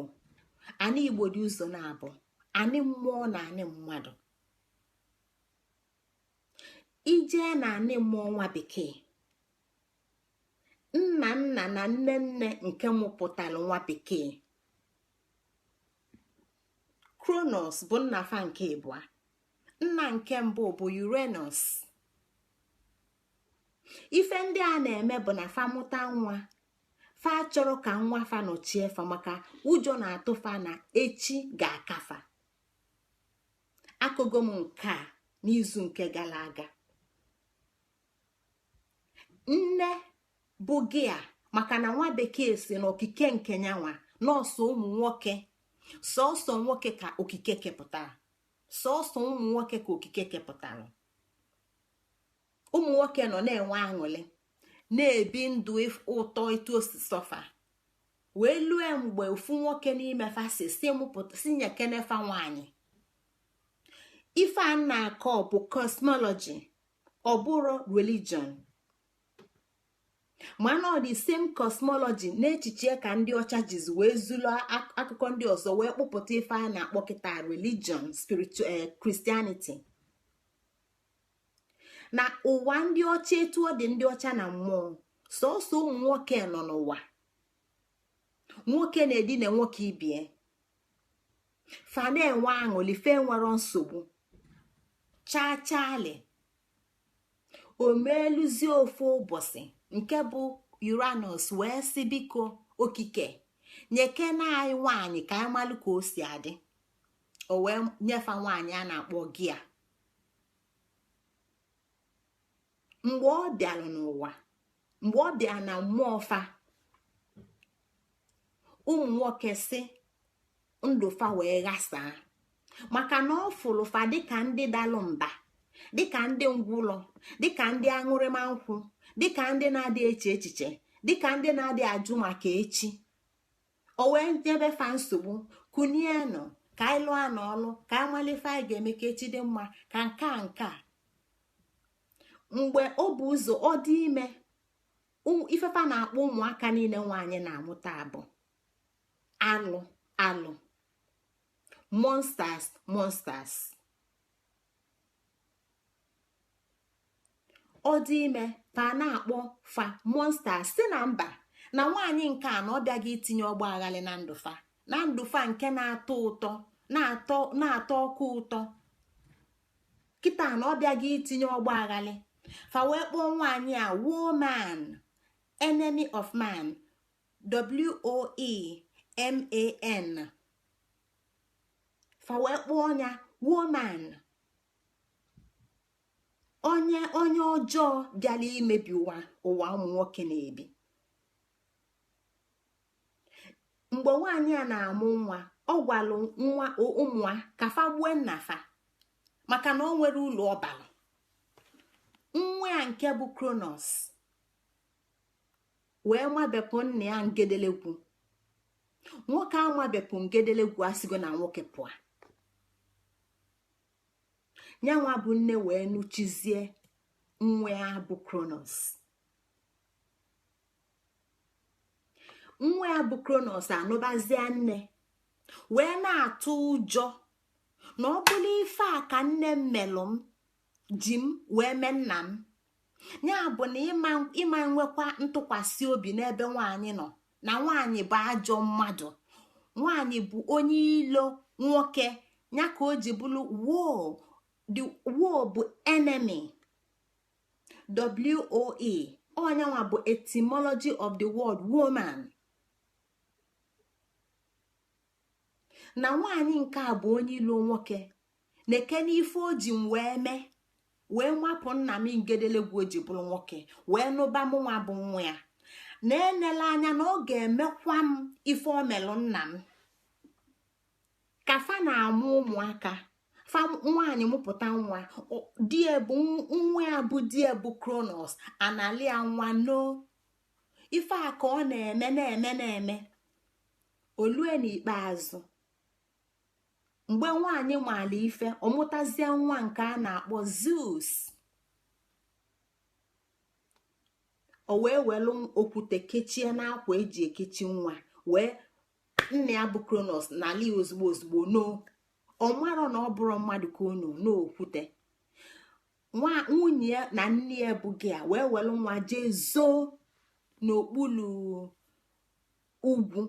Anị Igbo dị ụzọ naabọ: anị mmụọ na anị mmadụ. Ijee na anị mmụọ nwa bekee, nna nna na nne nne nke mụpụtara nwa bekee, Kronos bụ nna fa nke ịbụa. Nna nke mbụ bụ Uranus. Ife ndị a na-eme bụ na fa mụta nwa, fa chọrọ ka nwa fa nọchie fa, maka ụjọ na-atụ fa na echi ga-aka fa. Akọgo m nke a n'izu nke gara aga. Nne bụ Gaia, maka na nwa bekee si na okike nke nyanwa nọọsụ ụmụ nwoke, sọsọ nwoke ka okike kepụtara, sọsọ ụmụ nwoke ka okike kepụtara. Ụmụ nwoke nọ na-enwe aṅụrị, na-ebi ndụ ụtọ etu o si sọ fa, wee lue mgbe ofu nwoke n'ime fa si mụpụta, si nyekene fa nwaanyị. Ife a na-akọ bụ cosmology, ọ bụrụ religion, mana ọ dị same cosmology n'echiche ka ndị ọcha jizi wee zulu akụkọ ndị ọzọ wee kpụpụta ife a na-akpọ kịta religion, spiritual Christianity. Na ụwa ndị ọcha, etu ọ dị ndị ọcha na mmụọ, sọsọ ụmụ nwoke nọ n'ụwa. Nwoke na-edina nwoke ibie, fa na-enwe aṅụli, fe nwere nsogbu chaa chaali. O meeluzie ofu ụbọchị nke bụ Uranus wee sị, biko okike, nyekena anyị nwaanyị ka anyị malụ ka o si adị. O wee nyefa nwaanyị a na-akpọ Gaia. Mgbe ọ bịara n'ụwa, mgbe ọ bịara na mmụọ fa, ụmụ nwoke si ndụ fa wee ghasaa, maka na ọ fụrụ fa dịka ndị dalụ mba, dịka ndị ngwụlọ, dịka ndị aṅụrịma nkwụ, dịka ndị na-adị eche echiche, dịka ndị na-adị ajụ maka echi. O wee nyebe fa nsogbu: kunienụ ka anyị lụọ n'ọlụ, ka anyị mara ife anyị ga-eme ka echi dị mma, ka nke a nke a. Mgbe ọ bụ ụzọ ọ dị ime, ifefa na-akpọ ụmụaka niile nwaanyị na-amụta bụ alụ alụ, monsters monsters. Ọ dị ime, fa na-akpọ fa monsters, si na mba na nwaanyị nke a na ọ bịaghị itinye ọgba aghalị na ndụ fa, na ndụ fa nke na-atọ ụtọ, na-atọ ọkụ ụtọ kịta, na ọ bịaghị itinye ọgba aghalị. Fa wee kpọọ nwaanyị a woman, enemy of man, W-O-E-M-A-N. Fa wee kpọọ ya woman, onye onye ọjọọ bịara imebi ụwa, ụwa ụmụ nwoke na-ebi. Mgbe nwaanyị a na-amụ nwa, ọ gwalụ nwa ụmụa ka fa gbue nna fa, maka na ọ nwere ụlọ ọbalụ. Nwa ya nke bụ Kronos wee mabepụ nna ya ngedelegwu. Nwoke amabepụ ngedelegwu asịgo na nwoke pụọ. Nyanwa bụ nne wee nụchizie nwa ya bụ Kronos. Nwa ya bụ Kronos anụbazie nne, wee na-atụ ụjọ na ọ bụrụ ife a ka nne m melụ m ji m wee mee nna m, ya bụ na ịma nwekwa ntụkwasị obi n'ebe nwaanyị nọ, na nwaanyị bụ ajọ mmadụ, nwaanyị bụ onye ilo nwoke. Ya ka o ji bụrụ woe, the woe bụ enemy, W-O-E. Onyanwa bụ etymology of the word woman. Na nwaanyị nke a bụ onye ilo nwoke na-eke n'ife o ji m wee mee, wee mapụ nna m ngedelegwu o ji bụrụ nwoke, wee nụba m nwa bụ nwa ya, na-enele anya na ọ ga-emekwa m ife omelụ nna m. Ka fa na-amụ ụmụaka fa, nwaanyị mụpụta nwa, die bụ nwa ya bụ die bụ Kronos analia nwa no ife a ka ọ na-eme na-eme na-eme. Olue n'ikpeazụ, mgbe nwaanyị maala ife, ọmụtazie nwa nke a na-akpọ Zeus. O wee welu okwute kechie n'akwa eji ekechi nwa, wee nna ya bụ Kronos n'ala ya ozugbo ozugbo no ọ marọ na ọ bụrụ mmadụ ka unu n'okwute. Nwunye ya na nne ya bụ gị a wee welu nwa jee zoo n'okpuru ugwu.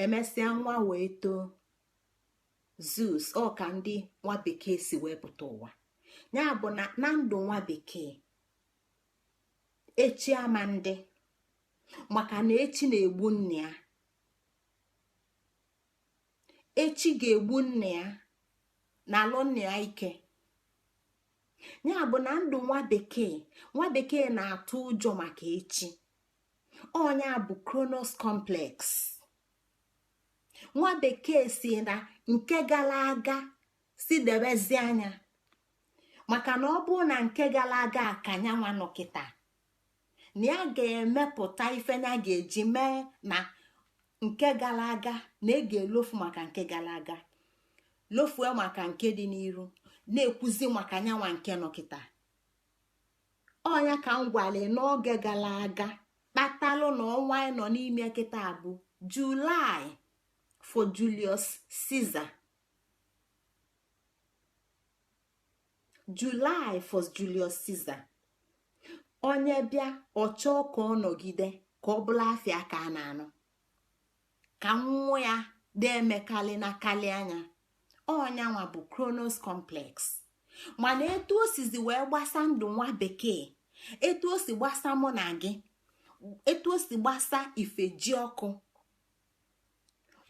Emesịa nwa wee too Zeus. Ọ ka ndị nwa bekee si wee pụta ụwa. Ya bụ na na ndụ nwa bekee, echi ama ndị, maka na echi na-egbu nna ya, echi ga-egbu nna ya na alụ nna ya ike. Ya bụ na ndụ nwa bekee, nwa bekee na-atụ ụjọ maka echi. Ọnya bụ Kronos complex. Nwa bekee si na nke gara aga si debezi anya, maka na ọ bụrụ na nke gara aga ka nyanwa nọ kịta, na ya ga-emepụta ife ya ga-eji mee na nke gara aga, na e ga-elofu maka nke gara aga, lofue maka nke dị n'iru, na-ekwuzi maka nyanwa nke nọ kịta. Ọnya ka m gwale n'oge gara aga kpatalụ na ọnwa anyị nọ n'ime kịta bụ July for Julius Caesar. July for Julius Caesar. Onye bịa ọ chọọ ka ọ nọgide ka ọ bụla afịa ka a na-anụ ka nwa ya na-emekalị na kalị anya. Ọnyanwa bụ Kronos complex. Mana etu o sizi wee gbasa ndụ nwa bekee, etu o si gbasa mụ na gị, etu o si gbasa Ifejiọkụ,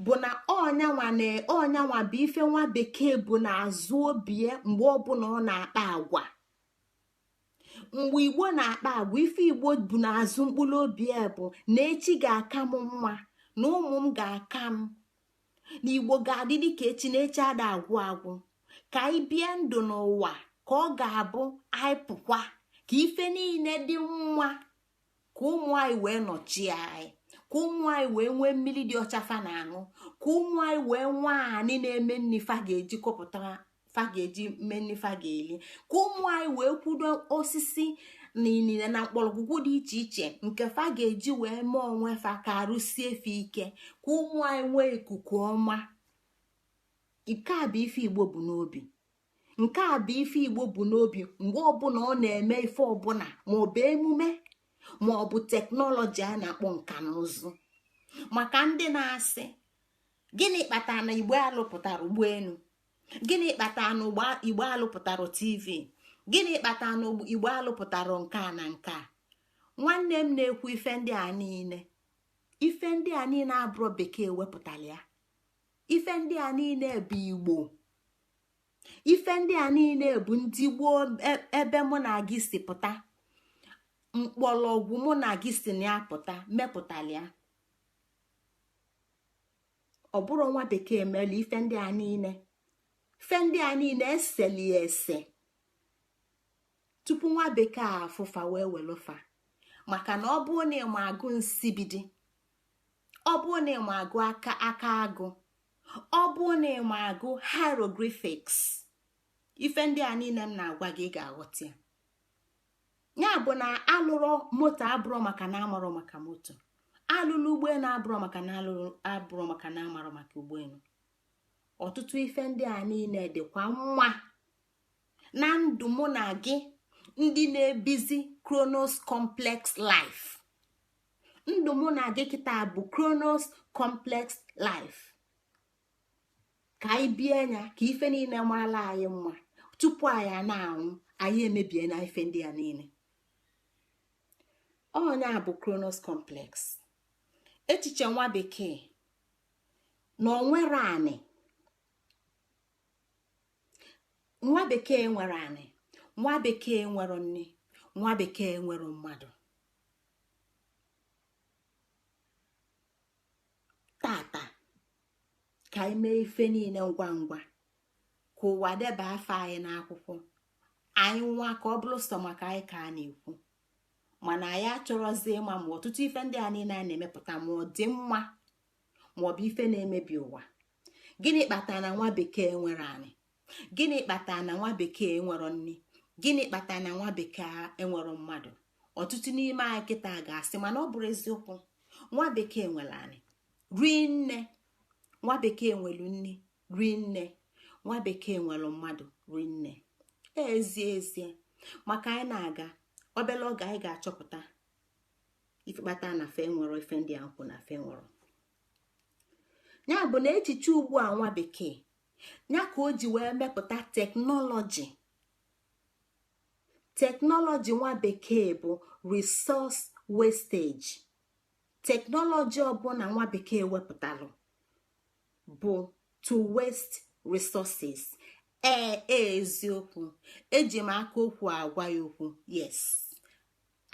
bụ na ọnyanwa na ọnyanwa bụ ife nwa bekee bụ n'azụ obie mgbe ọbụla ọ na-akpa agwa. Mgbe Igbo na-akpa agwa, ife Igbo bụ n'azụ mkpụrụ obi ya bụ na echi ga-aka m mma, na ụmụ m ga-aka m, na Igbo ga-adị dịka echi, na echi ada agwụ agwụ. Ka anyị bie ndụ n'ụwa ka ọ ga-abụ anyị pụkwa, ka ife niile dị mma, ka ụmụ anyị wee nọchie anyị, ka ụmụ anyị wee nwee mmiri dị ọcha fa na-aṅụ, ka ụmụ anyị wee nwee anị na-eme nni fa ga-eji kọpụta, fa ga-eji mee nni fa ga-eli, ka ụmụ anyị wee kwudo osisi na inine na mkpọrọgwụgwụ dị iche iche nke fa ga-eji wee mee onwe fa ka arụsie fa ike, ka ụmụ anyị nwee ikuku ọma. Nke a bụ ife Igbo bụ n'obi. Nke a bụ ife Igbo bụ n'obi mgbe ọbụla ọ na-eme ife ọbụla, ma ọ bụ emume, ma ọ bụ teknọlọji a na-akpọ nka na ụzụ. Maka ndị na-asị gịnị kpatara na Igbo alụpụtara ụgbọelu, gịnị kpatara na Igbo alụpụtara TV, gịnị kpatara na Igbo alụpụtara nke a na nke a, nwanne m na-ekwu ife ndị a niile, ife ndị a niile abụrụ bekee wepụtara ya. Ife ndị a niile bụ Igbo. Ife ndị a niile bụ ndị gboo, ebe mụ na gị si pụta, mkpọrọgwụ mụ na gị si na ya pụta mepụtara ya. Ọ bụrụ nwa bekee mere ife ndị a niile. Ife ndị a niile eseli ese tupu nwa bekee afụfa wee welụfa. Maka na ọ bụrụ na ịma agụ nsibidi, ọ bụrụ na ịma agụ aka aka agụ, ọ bụrụ na ịma agụ hieroglyphics, ife ndị a niile m na-agwa gị ga-aghọta ya. Ya bụ na alụrụ moto abụrụ maka na amarọ maka moto, alụlụ ụgbọelu abụrụ maka na alụrụ abụrụ maka na amarọ maka ụgbọelu. Ọtụtụ ife ndị a niile dịkwa mma na ndụ mụ na gị ndị na-ebizi Kronos complex life. Ndụ mụ na gị kịta bụ Kronos complex life. Ka anyị bie anya ka ife niile maala anyị mma tupu anyị a na-anwụ, anyị emebie na ife ndị a niile. Onye a bụ Kronos complex. Echiche nwa bekee. Na onwere anị, nwa bekee nwere anị, nwa bekee nwere nni, nwa bekee nwere mmadụ. Tata ka anyị mee ife niile ngwa ngwa ka ụwa deba afọ anyị n'akwụkwọ anyị nwa, ka ọ bụrụ sọ maka anyị ka a na-ekwu. Mana anyị achọrọzi ịma ma ọtụtụ ife ndị a niile a na-emepụta ma ọ dị mma ma ọ bụ ife na-emebi ụwa. Gịnị kpatara na nwa bekee nwere anị? Gịnị kpatara na nwa bekee nwere nni? Gịnị kpatara na nwa bekee enwere mmadụ? Ọtụtụ n'ime anyị kịta ga-asị mana ọ bụrụ eziokwu, nwa bekee nwere anị rinne, nwa bekee nwere nni rinne, nwa bekee nwere mmadụ rinne. Ezie ezie, maka anyị na-aga obere oge anyị ga-achọpụta ife kpata na fe nwere ife ndị a nkwụ na fe nwere. Ya bụ na echiche ugbu a nwa bekee ya ka o ji wee mepụta teknọlọji. Teknọlọji nwa bekee bụ resource wastage. Teknọlọji ọbụla nwa bekee wepụtalụ bụ to waste resources. Ee, eziokwu, eji m aka okwu agwa ya okwu. Yes,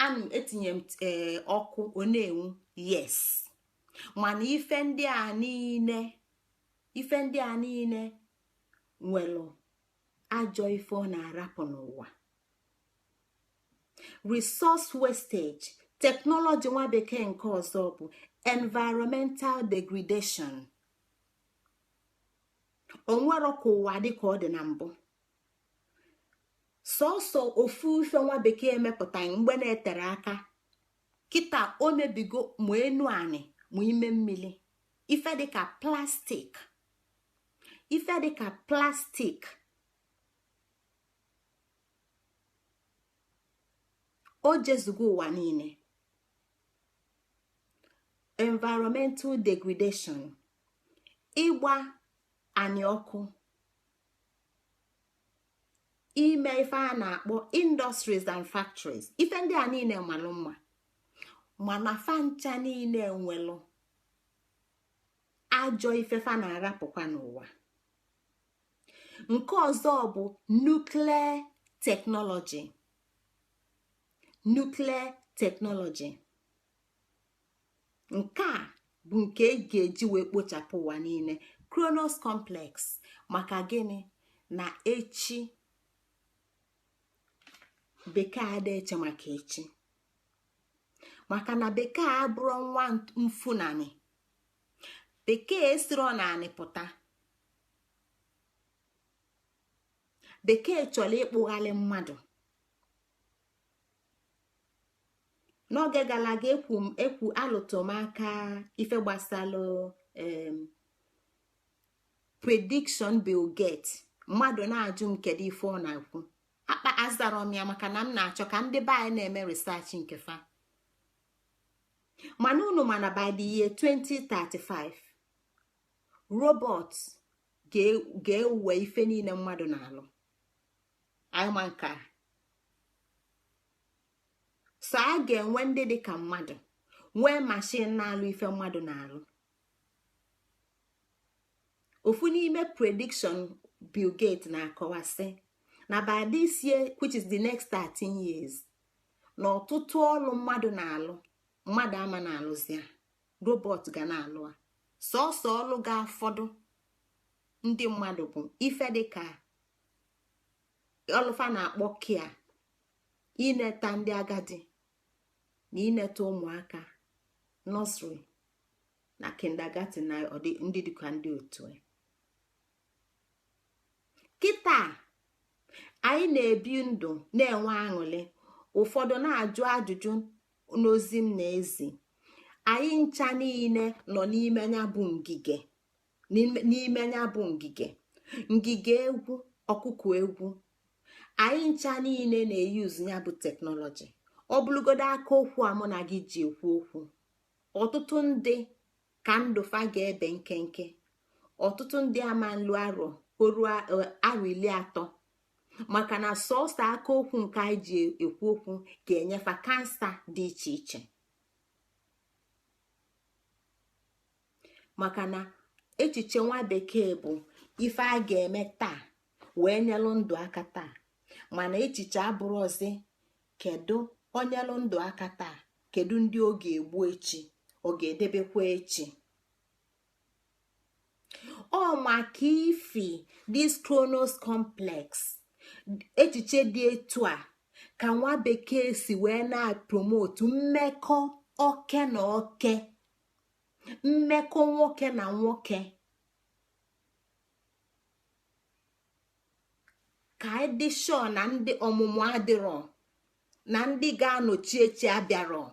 ana m etinye m ọkụ ọ na-enwu. Yes, mana ife ndị a niile, ife ndị a niile nwere ajọ ife ọ na-arapụ n'ụwa. Resource wastage. Teknọlọji nwa bekee nke ọzọ bụ environmental degradation. Onwero ka ụwa dị ka ọ dị na mbụ. Sọsọ ofu ife nwa bekee mepụtaghị mgbe na-etere aka kịta o mebigo ma enu anị ma ime mmiri. Ife dịka plastic, ife dịka plastic o jezugo ụwa niile. Environmental degradation, ịgba anị ọkụ, ime ife a na-akpọ industries and factories. Ife ndị a niile malụ mma, mana fa ncha niile nwelụ ajọ ife fa na-arapụkwa n'ụwa. Nke ọzọ bụ nuclear technology. Nuclear technology nke a bụ nke e ga-eji wee kpochapụ ụwa niile. Kronos complex. Maka gịnị? Na echi bekee ada eche maka echi, maka na bekee abụrụ nwa mfunani. Bekee esiro naanị pụta. Bekee chọrọ ịkpụghalị mmadụ. N'oge gara aga ekwu alụtụmaka ife gbasalụ prediction Bill Gates. Mmadụ na-ajụ m kedu ife ọ na-ekwu, akpa azara m ya maka na m na-achọ ka ndị be anyị na-eme research nke fa. Mana unu mana by the year 2035 robot ga-ewe ife niile mmadụ na-alụ. Anyị ma nke a. So a ga-enwe ndị dị ka mmadụ nwee machine na-alụ ife mmadụ na-alụ. Ofu n'ime prediction Bill Gates na-akọwasị na by this year, which is the next 13 years, na ọtụtụ ọlụ mmadụ na-alụ mmadụ ama na-alụzi ya, robot ga na-alụ a. Sọsọ ọlụ ga-afọdụ ndị mmadụ bụ ife dịka ọlụfa na-akpọ kia, ineta ndị agadi na ineta ụmụaka nursery na kindergarten na ndị dịka ndị otu. Kịta anyị na-ebi ndụ na-enwe aṅụrị. Ụfọdụ na-ajụ ajụjụ n'ozi m na-ezi. Anyị ncha niile nọ n'ime ya bụ ngige, n'ime ya bụ ngige, ngige egwu ọkụkọ egwu. Anyị ncha niile na-eyuzu ya bụ teknọlọji. Ọ bụrụgodo aka okwu a mụ na gị ji ekwu okwu, ọtụtụ ndị ka ndụ fa ga-ebe nkenke. Ọtụtụ ndị ama nlu arọ oru arọ 30, maka na sọsọ aka okwu nke anyị ji ekwu okwu ga-enyefa kansa dị iche iche. Maka na Echiche nwa bekee bụ ife a ga-eme taa wee nyelụ ndụ aka taa, mana echiche abụrụzi kedu onyelụ ndụ aka taa, kedu ndị ọ ga-egbu echi, ọ ga-edebekwa echi. Ọ maka ifi this Kronos complex, echiche dị etu a ka nwa bekee si wee na-promote mmekọ oke na oke, mmekọ nwoke na nwoke, ka anyị dị sure na ndị ọmụmụ adịrọ, na ndị ga-anọchi echi abịarọ.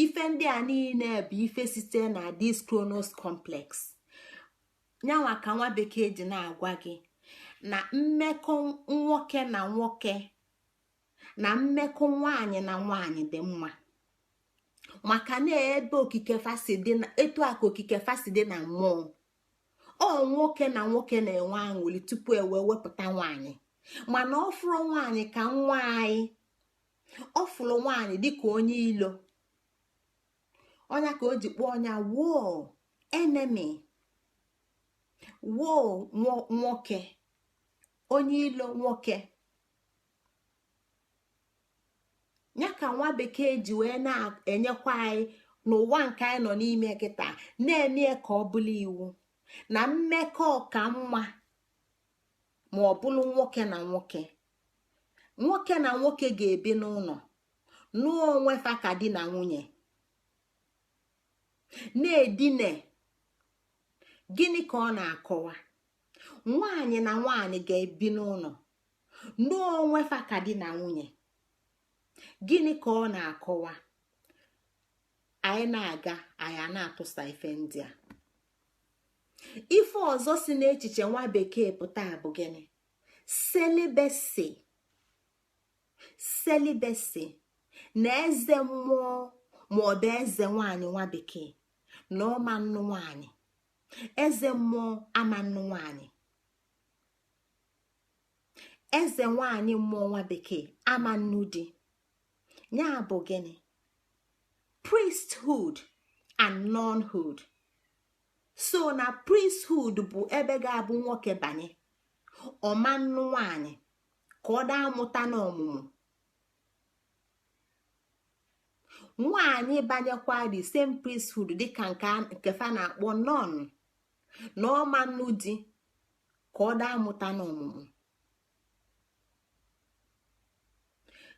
Ife ndị a niile bụ ife site na this Kronos complex. Nyanwa ka nwa bekee ji na-agwa gị na mmekọ nwoke na nwoke na mmekọ nwaanyị na nwaanyị dị mma, maka na ebe okike fa si dị na etu a ka okike fa si dị na mmụọ. Ọ nwoke na nwoke na-enwe aṅụli tupu e wee wepụta nwaanyị, mana ọ fụrụ nwaanyị ka nwa anyị, ọ fụrụ nwaanyị dịka onye ilo. Ọnya ka o ji kpọọ ọnya woo enemy, woo nwoke, onye ilo nwoke. Ya ka nwa bekee ji wee na-enyekwa anyị n'ụwa nke anyị nọ n'ime kịta, na-eme ka ọ bụrụ iwu na mmekọ ka mma ma ọ bụrụ nwoke na nwoke. Nwoke na nwoke ga-ebi n'ụlọ nụọ onwe fa ka di na nwunye, na-edine. Gịnị ka ọ na-akọwa? Nwaanyị na nwaanyị ga-ebi n'ụlọ nụọ onwe fa ka di na nwunye. Gịnị ka ọ na-akọwa? Anyị na-aga, anyị a na-atụsa ife ndị a. Ife ọzọ si n'echiche nwa bekee pụta bụ gịnị? Celibacy. Celibacy na eze mmụọ ma ọ bụ eze nwaanyị nwa bekee na ọma nnụ nwaanyị, eze mmụọ ama nnụ nwaanyị, eze nwaanyị mmụọ nwa bekee ama nnu di. Ya bụ gịnị? Priesthood and nunhood. So na priesthood bụ ebe ga-abụ nwoke banye ọma nnu nwaanyị ka ọ daa mụta n'ọmụmụ. Nwaanyị banyekwa the same priesthood dịka nke fa na-akpọ nun, na ọma nnu di ka ọ daa mụta n'ọmụmụ.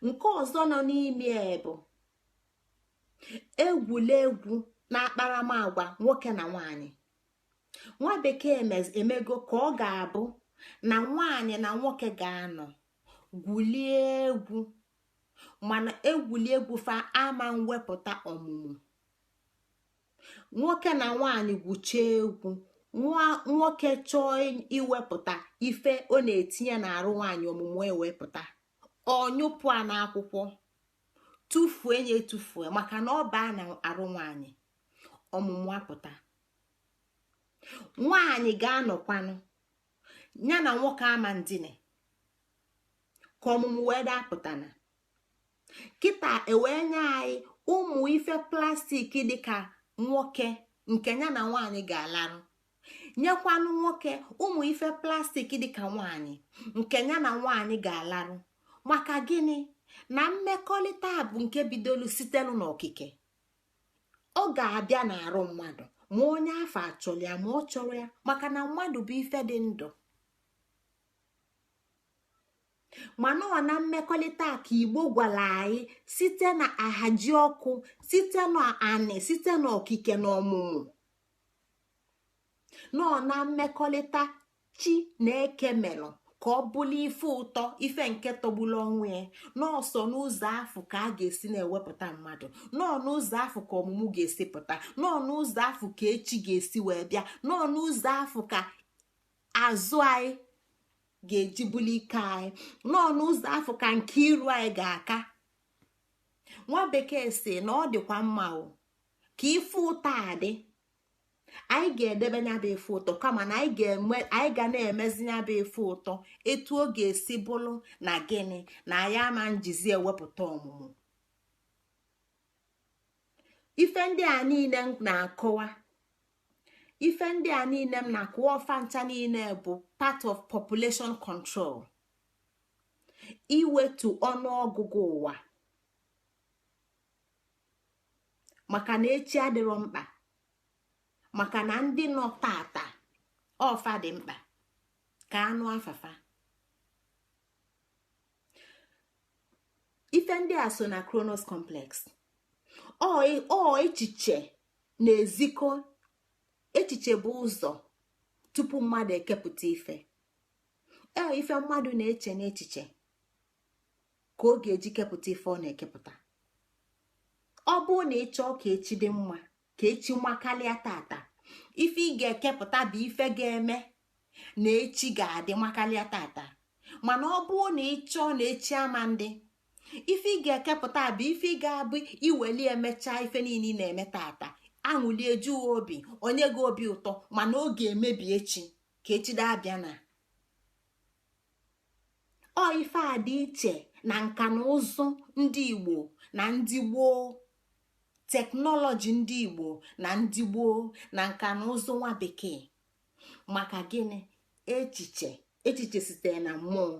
Nke ọzọ nọ n'ime bụ egwuregwu na akparamagwa nwoke na nwaanyị. Nwa bekee emego ka ọ ga-abụ na nwaanyị na nwoke ga-anọ gwulie egwu, mana egwuregwu fa ama mwepụta ọmụmụ. Nwoke na nwaanyị gwuchie egwu, nwoke chọọ iwepụta ife ọ na-etinye n'arụ nwaanyị, ọmụmụ ewepụta, ọnyụpụ a n'akwụkwọ, tụfuo ya etufue, maka na ọ baa na arụ nwaanyị, ọmụmụ apụta. Nwaanyị ga-anọkwanụ ya na nwoke ama ndine ka ọmụmụ wee dapụtana. Kịta ewee nye anyị ụmụ ife plastik dịka nwoke nke ya na nwaanyị ga-alarụ, nyekwanụ nwoke ụmụ ife plastik dịka nwaanyị nke ya na nwaanyị ga-alarụ. Maka gịnị? Na mmekọrịta bụ nke bidolu sitelu n'okike. Ọ ga-abịa n'arụ mmadụ ma onye afọ achọrọ ya ma ọ chọrọ ya, maka na mmadụ bụ ife dị ndụ. Mana ọ na mmekọrịta ka Igbo gwara anyị site na ahaji ọkụ, site na anị, site na okike na ọmụmụ, nọ na mmekọrịta chi na eke melụ ka ọ bụrụ ife ụtọ, ife nke tọgburu onwe ya. Nọọsọ n'ụzọ afụ ka a ga-esi na-ewepụta mmadụ, nọọ n'ụzọ afụ ka ọmụmụ ga-esi pụta, nọọ n'ụzọ afụ ka echi ga-esi wee bịa, nọọ n'ụzọ afụ ka azụ anyị ga-eji buli ike anyị, nọọ n'ụzọ afụ ka nke iru anyị ga-aka. Nwa bekee si na ọ dịkwa mma o ka ife ụtọ a dị, anyị ga-edebe nya bụ ife ụtọ, kama na anyị ga na-emezi nya bụ ife ụtọ etu ọ ga-esi bụrụ na gịnị na anyị ama njizi ewepụta ọmụmụ. Ife ndị a niile na-akọwa Ife ndị a niile m na-akụwa ọfa ncha niile bụ part of population control, iwetu ọnụọgụgụ ụwa, maka na echi adịrọ mkpa, maka na ndị nọ tata ọfa dị mkpa ka anụ afafa. Ife ndị a so na Kronos complex. Ọ echiche na-ezikọ, echiche bụ ụzọ tupu mmadụ ekepụta ife. Ee, ife mmadụ na-eche n'echiche ka ọ ga-eji kepụta ife ọ na-ekepụta. Ọ bụrụ na ị chọọ ka echi dị mma, ka echi makalịa tata, ife ị ga-ekepụta bụ ife ga-eme na echi ga-adị makalịa tata. Mana ọ bụrụ na ị chọọ na echi ama ndị, ife ị ga-ekepụta bụ ife ị ga-abụ iweli emechaa ife niile ị na-eme tata, aṅụli ejughị obi, onye gị obi ụtọ, mana ọ ga-emebi echi ka echi da-abịa. Na ọ ife a dị iche na nka na ụzụ ndị Igbo na ndị gboo, teknọlọji ndị Igbo na ndị gboo na nka na ụzụ nwa bekee. Maka gịnị? Echiche, echiche sitere na mmụọ.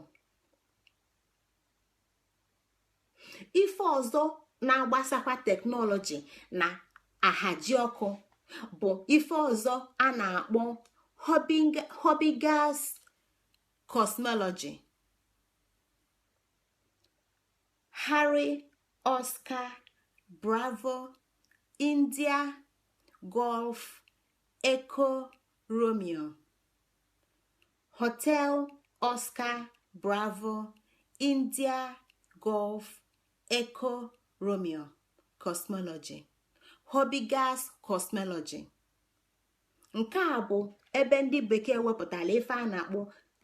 Ife ọzọ na-agbasakwa teknọlọji na ahaji ọkụ bụ ife ọzọ a na-akpọ Hobbiger's cosmology. Harry Oscar Bravo India Golf Echo Romeo Hotel Oscar Bravo India Golf Echo Romeo cosmology, Hobbiger's cosmology. Nke a bụ ebe ndị bekee wepụtara ife a na-akpọ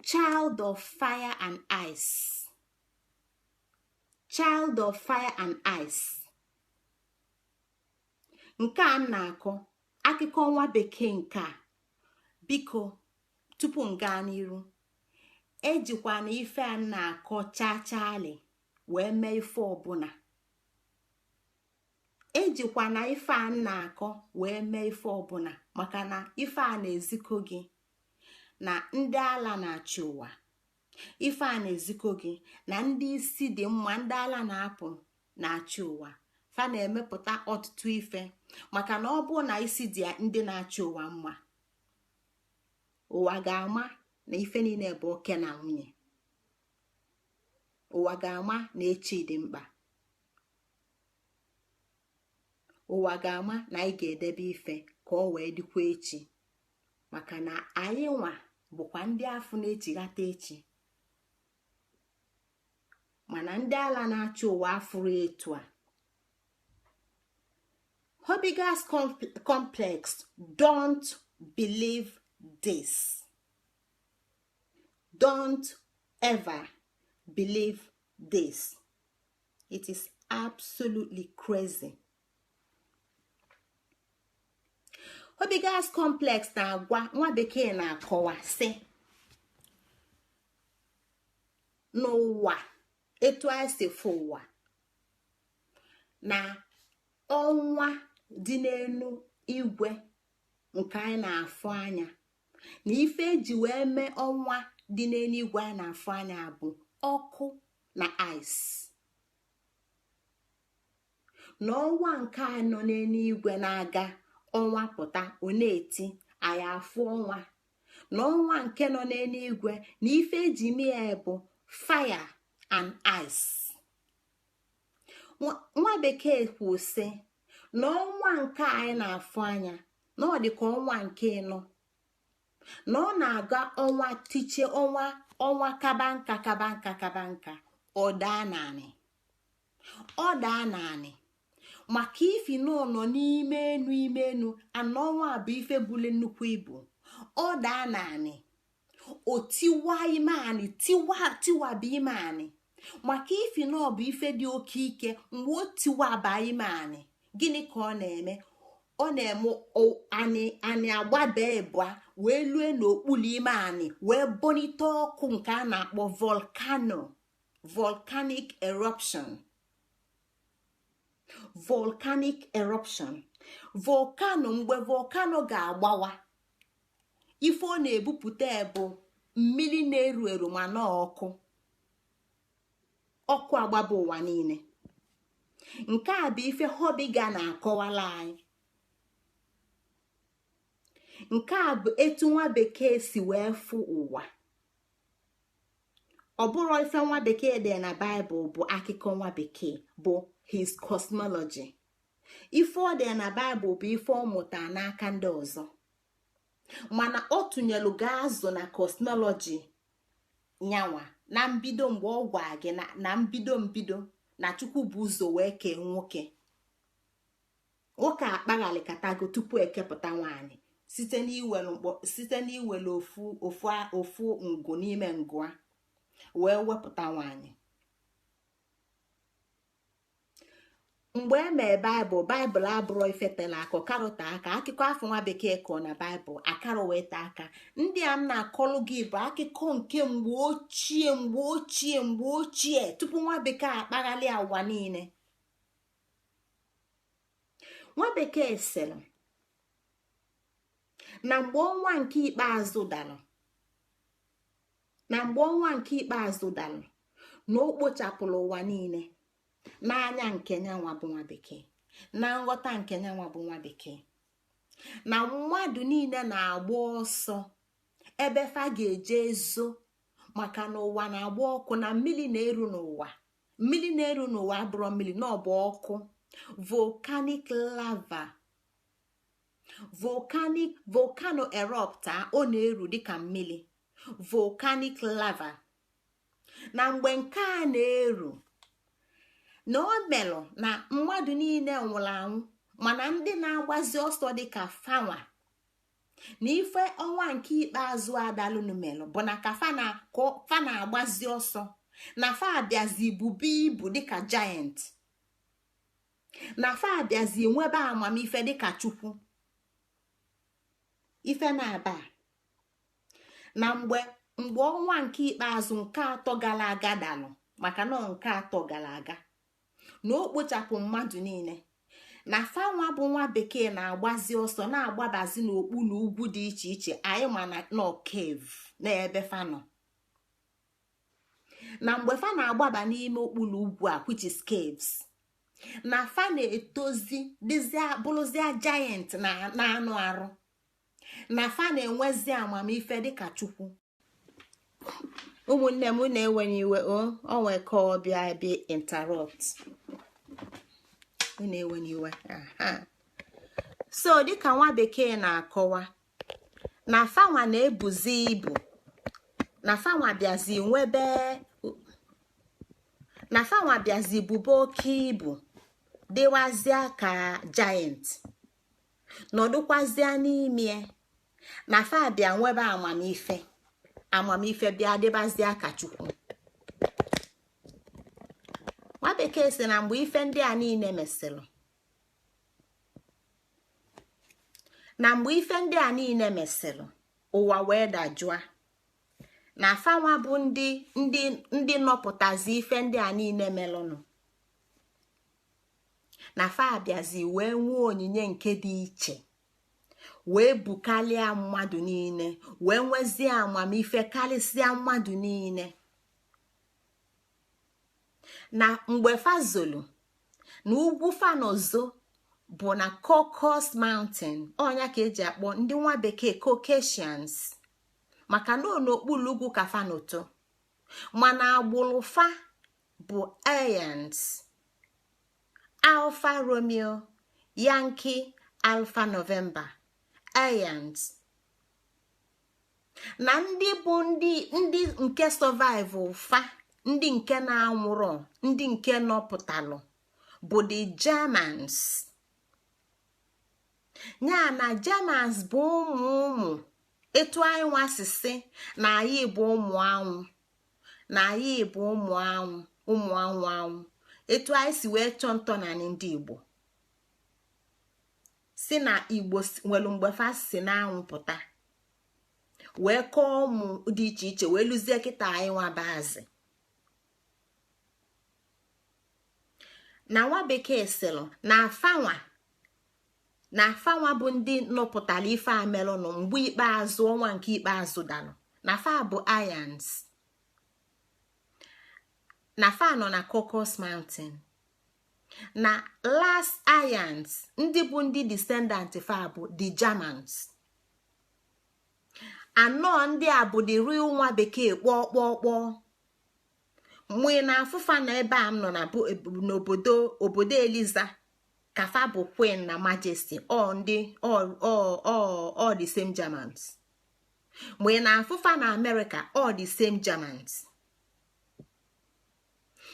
child of fire and ice. Child of fire and ice. Nke a m na-akọ akụkọ nwa bekee nke a, biko tupu m gaa n'iru, ejikwa na ife a na-akọ chachali wee mee ife ọbụla. Ejikwa na ife a na-akọ wee mee ife ọbụla, maka na ife a na-ezikọ gị na ndị ala na-achị ụwa, ife a na-ezikọ gị na ndị isi dị mma, ndị ala na-apụ na-achị ụwa. Fa na-emepụta ọtụtụ ife, maka na ọ bụ na isi dị ndị na-achị ụwa mma, ụwa ga-ama na ife niile bụ oke na nwunye. Ụwa ga-ama na echi dị mkpa. Ụwa ga-ama na anyị ga-edebe ife ka ọ wee dịkwa echi, maka na anyị nwa bụkwa ndị afụ na-echighata echi. Mana ndị ala na-achị ụwa afụrụ etu a. Hobbiger's complex, don't believe this. Don't ever believe this. It is absolutely crazy. Hobbiger's complex na-agwa nwa bekee na-akọwa sị n'ụwa etu anyị si fụ ụwa na ọnwa dị n'elu igwe nke anyị na-afụ anya, na ife eji wee mee ọnwa dị n'elu igwe anyị na-afụ anya bụ ọkụ na ice, na ọnwa nke a nọ n'elu igwe na-aga ọnwa pụta ọ na-eti anyị afụ ọnwa, na ọnwa nke nọ n'elu igwe na ife eji mee ya bụ fire and ice. Nwa bekee kwu sị na ọnwa nke anyị na-afụ anya na ọ dị ka ọnwa nke ịnọ, na ọ na-aga ọnwa tiche ọnwa ọnwa kaba nka kaba nka kaba nka, ọ daa naanị, ọ daa naanị, maka ifi na ọ nọ n'ime enu ime enu ana ọnwa bụ ife buli nnukwu ibu. Ọ daa naanị, o tiwa ime anị, tiwa tiwaba ime anị, maka ifi na ọ bụ ife dị oke ike. Mgbe o tiwaba ime anị, gịnị ka ọ na-eme? Ọ na-eme anị anị agbaba ịbụa wee lue n'okpuru ime anị wee bonite ọkụ nke a na-akpọ volcano, volcanic eruption, volcanic eruption, volcano. Mgbe volcano ga-agbawa, Ife ọ na-ebupụta bụ mmiri na-eru eru ma na ọkụ ọkụ agbaba ụwa niile. Nke a bụ ife Hobiga na-akọwala anyị. Nke a bụ etu nwa bekee si wee fụ ụwa. Ọ bụrụ ife nwa bekee dị na Baịbụl bụ akụkọ nwa bekee, bụ his cosmology. Ife ọ dị na Baịbụl bụ ife ọ mụta n'aka ndị ọzọ, mana ọ tụnyelu ga-azụ na cosmology nyanwa na mbido. Mgbe ọ gwa gị na mbido mbido na Chukwu bụ ụzọ wee kee nwoke, nwoke akpaghalikatago tupu ekepụta nwaanyị site n'iwere ofu ofu ofu ngụ n'ime ngụa wee wepụta nwaanyị. Mgbe e mee Baịbụl, Baịbụl abụrụ ifetela aka karụta aka. Akụkọ afọ nwa bekee kọọ na Baịbụl akara wee taa aka. Ndị a m na-akọlụ gị bụ akụkọ nke mgbe ochie, mgbe ochie, mgbe ochie, tupu nwa bekee akpaghalị ụwa niile. Nwa bekee sịrị na mgbe ọnwa nke ikpeazụ dalụ, na mgbe ọnwa nke ikpeazụ dalụ, na o kpochapụrụ ụwa niile n'anya nke nyanwa bụ nwa bekee, na nghọta nke nyanwa bụ nwa bekee, na mmadụ niile na-agba ọsọ ebe fa ga-eje ezo, maka na ụwa na-agba ọkụ, na mmiri na-eru n'ụwa. Mmiri na-eru n'ụwa abụrụ mmiri, na ọ bụ ọkụ, volcanic lava, volcanic volcano erupta, ọ na-eru dịka mmiri, volcanic lava. Na mgbe nke a na-eru, na o melụ na mmadụ niile nwụrụ anwụ, mana ndị na-agbazi ọsọ dịka fanwa na ife ọnwa nke ikpeazụ adalụnụ melụ bụ na ka fa na-agbazi ọsọ, na fa abịazi bube ibu dịka giant, na fa abịazi nwebe amamife dịka Chukwu. Ife na-aba na mgbe mgbe ọnwa nke ikpeazụ nke atọ gara aga dalụ, maka na nke atọ gara aga na o kpochapụ mmadụ niile, na fanwa bụ nwa bekee na-agbazi ọsọ na-agbabazi n'okpuru ugwu dị iche iche anyị ma na nọ cave na ebe fa nọ. Na mgbe fa na-agbaba n'ime okpuru ugwu a, which is caves, na fa na-etozi dịzia bụrụzia giant na anụ arụ, na fa na-enwezi amamife dịka Chukwu. Ụmụnne m, na-enweghị iwe, o onwe ka ọ bịa bịa interrupt, na-enwe iwe. So dịka nwa bekee na-akọwa na fanwa na-ebuzi ibu, na fanwa bịazi nwebe, na fanwa bịazi bube oke ibu, dịwazịa ka giant, nọdụkwazịa n'ime, na fa bịa nwebe amamife, amamife bịa dịbazịa ka Chukwu. Nwa bekee si na mgbe ife ndị a niile mesịrị, na mgbe ife ndị a niile mesịrị, ụwa wee dajụa, na fanwa bụ ndị ndị ndị nọpụtazi ife ndị a niile melụnụ, na fa abịazi wee nwee onyinye nke dị iche, wee bukalịa mmadụ niile, wee nwezie amamife karịsịa mmadụ niile. Na mgbe fazolu na ugwu fanozo bụ na Caucasus Mountain, ọnya ka eji akpọ ndị nwa bekee Caucasians, maka na n'okpuru ugwu ka fanoto, mana agbụrụ fa bụ Aryans, Alfa Romeo Yankee Alfa November, Aryans. Na ndị bụ ndị ndị nke survive fa, ndị nke na-anwụrọ, ndị nke nọpụtalụ bụ the Germans. Ya na Germans bụ ụmụ ụmụ etu anyị nwasịsị na anyị bụ ụmụ anwụ, na anyị bụ ụmụ anwụ, ụmụ anwụ anwụ, etu anyị si wee chọọ ntọnanị ndị Igbo si na Igbo nwere mgbe fa si na-anwụ pụta wee kọọ ụmụ dị iche iche wee lụzie kịta anyị nwabaazị. Na nwa bekee sịrị na afanwa Na fanwa bụ ndị nọpụtara ife amelụnụ mgbe ikpeazụ, ọnwa nke ikpeazụ dalụ, na fa bụ Aryans, na fa nọ na Caucasus Mountain. Na last Aryans, ndị bụ ndị descendant fa bụ the Germans. Anọ ndị a bụ the real nwa bekee kpọọ kpọọ kpọọ. Mgbe na afụfa na ebe a m nọ na n'obodo obodo Eliza, kafa bụ queen na majesty, all ndị all the same Germans. Mgbe na afụfa na America, all the same Germans.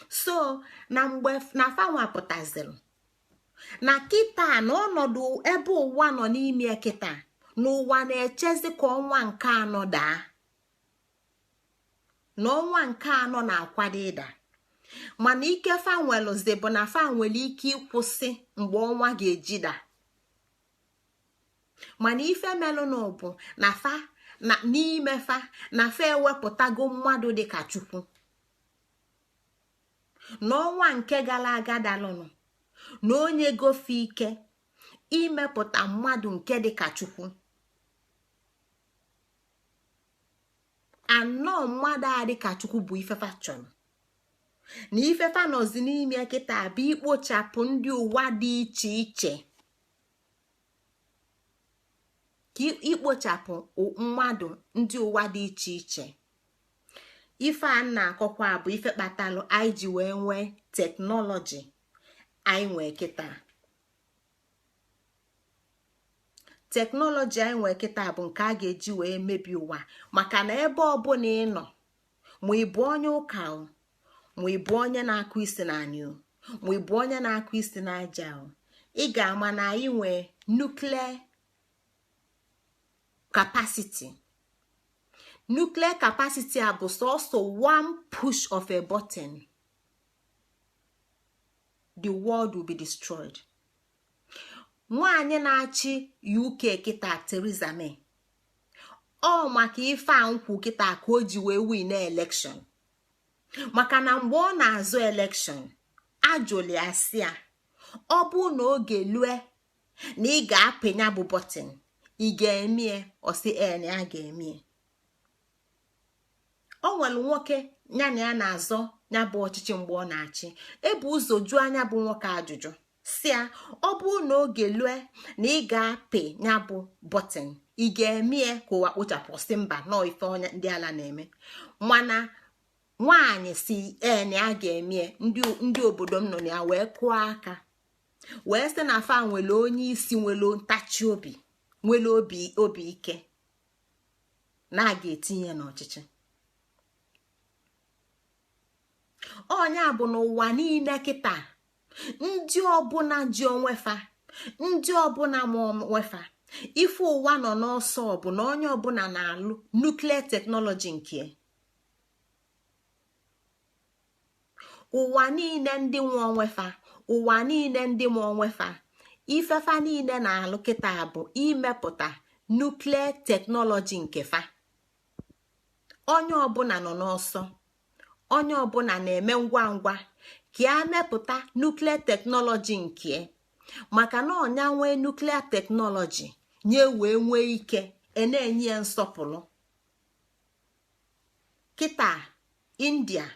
So na mgbe na fanwa pụtaziri na kịta, na ọnọdụ ebe ụwa nọ n'ime kịta, n'ụwa na-echezi ka ọnwa nke anọ daa, na ọnwa nke anọ na-akwado ịda. Mana ike fa nwelụzi bụ na fa nwere ike ịkwụsị mgbe ọnwa ga-ejida. Mana ife melụnụ bụ na fa na n'ime fa na fa ewepụtago mmadụ dịka Chukwu. N'ọnwa nke gara aga dalụnụ, na onye gofe ike imepụta mmadụ nke dịka Chukwu anọ, mmadụ a dịka Chukwu bụ ifefa chọrọ. Na ifefa nọzi n'ime kịta bụ ikpochapụ ndị ụwa dị iche iche, ka ikpochapụ mmadụ ndị ụwa dị iche iche. Ife a na-akọkwa bụ ife kpatalụ anyị ji wee nwee teknọlọji anyị nwee kịta. Teknọlọji anyị nwee kịta bụ nke a ga-eji wee mebi ụwa, maka na ebe ọbụla ị nọ, ma ị bụ onye ụka o, ma ị bụ onye na-akụ isi n'anị o, ma ị bụ onye na-akụ isi n'aja o, ị ga-ama na anyị nwee nuclear capacity. Nuclear capacity a bụ sọsọ one push of a button, the world will be destroyed. Nwaanyị na-achị UK kịta, Theresa May, ọ maka ife a nkwụ kịta ka o ji wee win election. Maka na mgbe ọ na-azụ election, ajụli asị a, ọ bụ na oge lue na ị ga-apịnya bụ button, ị ga-emie? Ọsị e, na ya ga-emie. O nwere nwoke ya na ya na-azọ ya bụ ọchịchị. Mgbe ọ na-achị, ebu ụzọ jụọ anya bụ nwoke ajụjụ si ya, ọ bụ na oge lue na ị ga-apị ya bụ button, ị ga-emie ka ụwa kpochapụ? Sị mba, nọọ ife onye ndị ala na-eme. Mana nwaanyị si ee, na ya ga-emie. Ndị obodo m nọ na ya wee kụọ aka, wee sị na fa nwere onye isi nwere ntachi obi, nwere obi ike, na a ga-etinye n'ọchịchị. Onye bụ n'ụwa niile kịta, ndị ọbụla ji onwefa, ndị ọbụla ma onwefa, ife ụwa nọ n'ọsọ bụ na onye ọbụla na-alụ nuclear technology nke ụwa niile. Ndị nwe onwefa, ụwa niile, ndị nwe onwefa, ifefa niile na-alụ kịta bụ imepụta nuclear technology nke fa. Onye ọbụla nọ n'ọsọ, onye ọbụla na-eme ngwa ngwa ka ya mepụta nuclear technology nke, maka na ọnya nwee nuclear technology nye wee nwee ike na-enye ya nsọpụrụ. Kịta India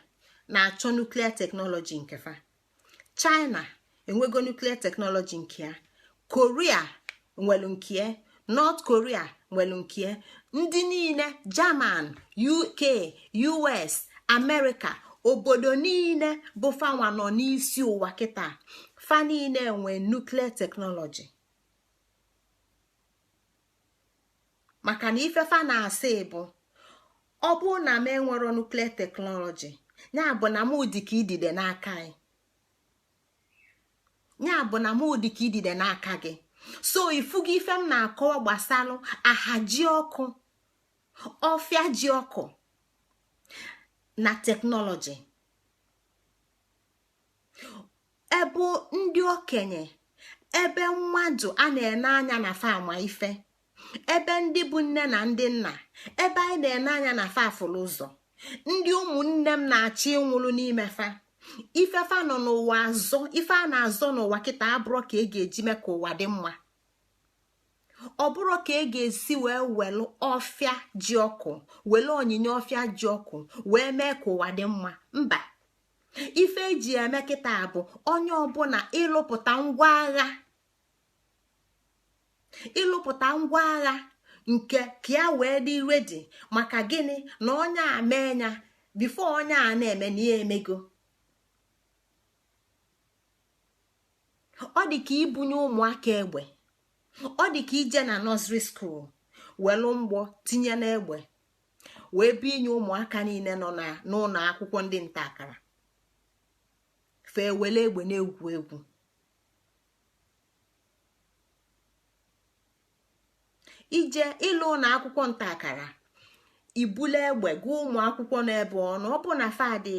na-achọ nuclear technology nke fa, China enwego nuclear technology nke ya, Korea nwere nke, North Korea nwere nke, ndị niile, German, UK, US, America, obodo niile bụ fanwa nọ n'isi ụwa kịta, fa niile nwee nuclear technology. Maka na ife fa na-asị bụ, ọ bụrụ na m enwero nuclear technology, ya bụ na mụ dị ka idide n'aka anyị, ya bụ na mụ dị ka idide n'aka gị. So ifugo ife m na-akọwa gbasalụ aha ji ọkụ, ọfịa ji ọkụ na teknọlọji, ebe ndị okenye, ebe mmadụ a na-ene anya na fa ama ife, ebe ndị bụ nne na ndị nna, ebe anyị na-ene anya na fa afụlụ ụzọ, ndị ụmụnne m na-achọ ịnwụrụ n'ime fa. Ife fa nọ n'ụwa azọ, ife a na-azọ n'ụwa kịta abụrụ ka e ga-eji mee ka ụwa dị mma. Ọ bụrụ ka e ga-esi wee welu ọfịa ji ọkụ, wele onyinye ọfịa ji ọkụ wee mee ka ụwa dị mma. Mba, ife eji eme kịta bụ onye ọbụla ịlụpụta ngwa agha, ịlụpụta ngwa agha nke ka ya wee dị ready. Maka gịnị? Na onye a mee ya before onye a na-eme na ya emego. Ọ dị ka ibunye ụmụaka egbe, ọ dị ka ije na nursery school welu mgbọ tinye n'egbe wee binye ụmụaka niile nọ n'ụlọ akwụkwọ ndị nta akara, fee wele egbe na-egwu egwu. Ije ịlụ ụlọ akwụkwọ nta akara, ibule egbe gụọ ụmụ akwụkwọ n'ebe ọnụ, ọ bụ na fadị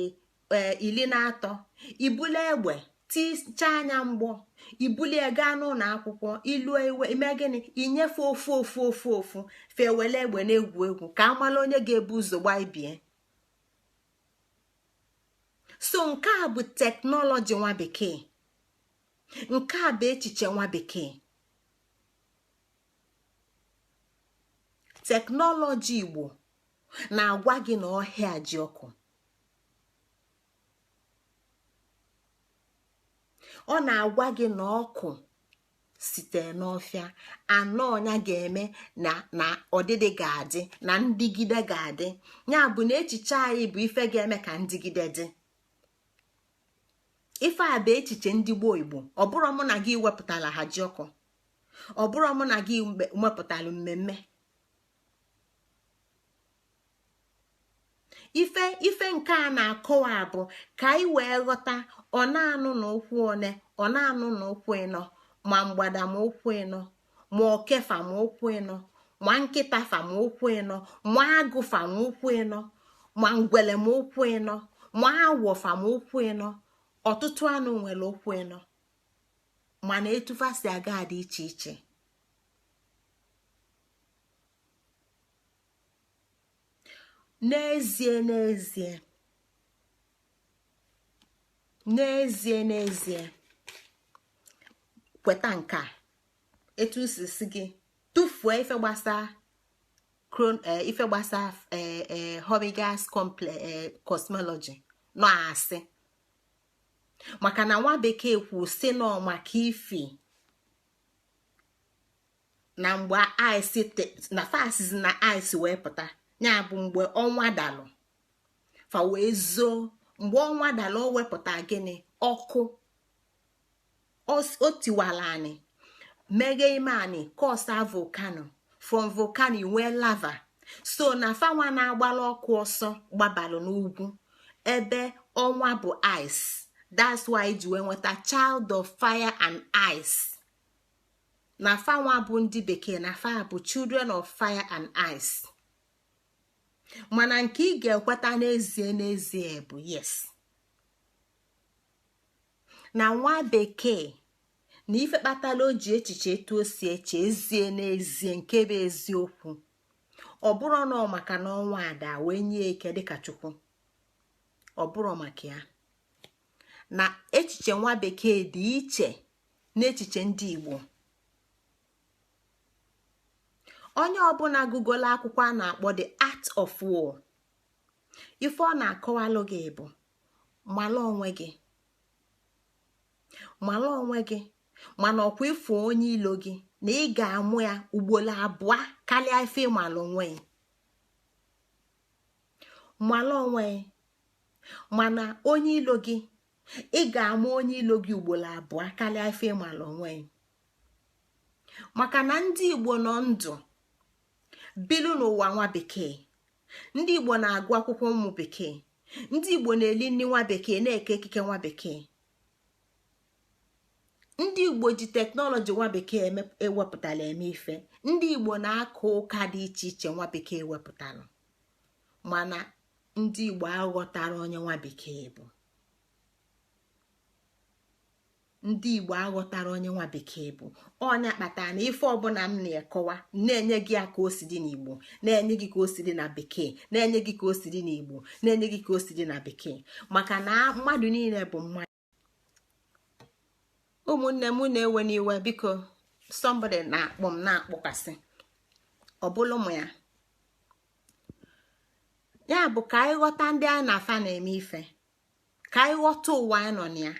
13, ibule egbe tichaa anya mgbọ, ibulie gaa n'ụlọ akwụkwọ, ilu iwe ime gịnị? Inyefe ofu ofu ofu ofu, fewele egbe na-egwu egwu ka amala onye ga-ebu ụzọ gba ibie. So nke a bụ teknọlọji nwa bekee, nke a bụ echiche nwa bekee. Teknọlọji Igbo na-agwa gị na ọhịa ji ọkụ. Ọ na-agwa gị na ọkụ site n'ọfịa anọ ọnya ga-eme na ọdịdị ga-adị, na ndịgide ga-adị. Ya bụ na echiche anyị bụ ife ga-eme ka ndịgide dị. Ife a bụ echiche ndị gboo Igbo. Ọ bụrụ mụ na gị wepụtara ha ji ọkụ, ọ bụrụ mụ na gị wepụtara mmemme ife. Ife nke a na-akọwa bụ ka anyị wee ghọta ọ na-anụ na ụkwụ one, ọ na-anụ na ụkwụ ịnọ, ma mgbada ma ụkwụ ịnọ, ma okefa ma ụkwụ ịnọ, ma nkịta fa ma ụkwụ ịnọ, ma agụ fa ma ụkwụ ịnọ, ma ngwele ma ụkwụ ịnọ, ma awọ fa ma ụkwụ ịnọ. Ọtụtụ anụ nwere ụkwụ ịnọ, mana etufa si aga dị iche iche. N'ezie n'ezie n'ezie n'ezie, kweta nke a etu si gị tụfuo ife gbasa ife gbasa Huygens cosmology nọ asị, maka na nwa bekee kwu si nọ maka ifi na mgbe ice na fasizi na ice wee pụta, ya bụ mgbe ọnwa dalụ fa wee zoo. Mgbe ọnwa dalụ o wepụta gịnị? Ọkụ. O tiwala anyị, meghe ime anyị, kọsa volcano. From volcano nwee lava. So na fanwa na-agbala ọkụ ọsọ gbabalụ n'ugwu ebe ọnwa bụ ice. That's why ji wee nweta child of fire and ice. Na fanwa bụ ndị bekee, na fa bụ children of fire and ice. Mana nke ị ga-ekweta n'ezie n'ezie bụ yes, na nwa bekee na ife kpatara o ji echiche etu o si eche ezie n'ezie nke bụ eziokwu, ọ bụrụ na ọ maka na ọnwa ada wee nye ike dịka Chukwu, ọ bụrụ maka ya na echiche nwa bekee dị iche n'echiche ndị Igbo. Onye ọbụla gụgola akwụkwọ a na-akpọ The Art of War, ife ọ na-akọwalụ gị bụ mala onwe gị, mala onwe gị, mana ọkwa ịfụ onye ilo gị na ị ga-amụ ya ugboro abụọ karịa ife ịmala onwe gị. Mala onwe gị, mana onye ilo gị ị ga-amụ onye ilo gị ugboro abụọ karịa ife ịmala onwe gị. Maka na ndị Igbo nọ ndụ bilu n'ụwa nwa bekee, ndị Igbo na-agụ akwụkwọ ụmụ bekee, ndị Igbo na-eli nri nwa bekee, na-eke ekike nwa bekee, ndị Igbo ji teknọlọji nwa bekee ewepụtara eme ife, ndị Igbo na-aka ụka dị iche iche nwa bekee ewepụtara, mana ndị Igbo aghọtara onye nwa bekee bụ. Ndị Igbo aghọtara onye nwa bekee bụ. Ọnya kpatara na ife ọbụla m na-ekọwa na-enye gị ya ka o si dị n'Igbo, na-enye gị ka o si dị na bekee, na-enye gị ka o si dị n'Igbo, na-enye gị ka o si dị na bekee, maka na mmadụ niile bụ mmadụ. Ụmụnne m na-ewe n'iwe, biko Somebody na-akpọ m na-akpọkasị, ọ bụlụ ụmụ ya. Ya bụ ka anyị ghọta ndị a na-afa na-eme ife, ka anyị ghọta ụwa anyị nọ na ya.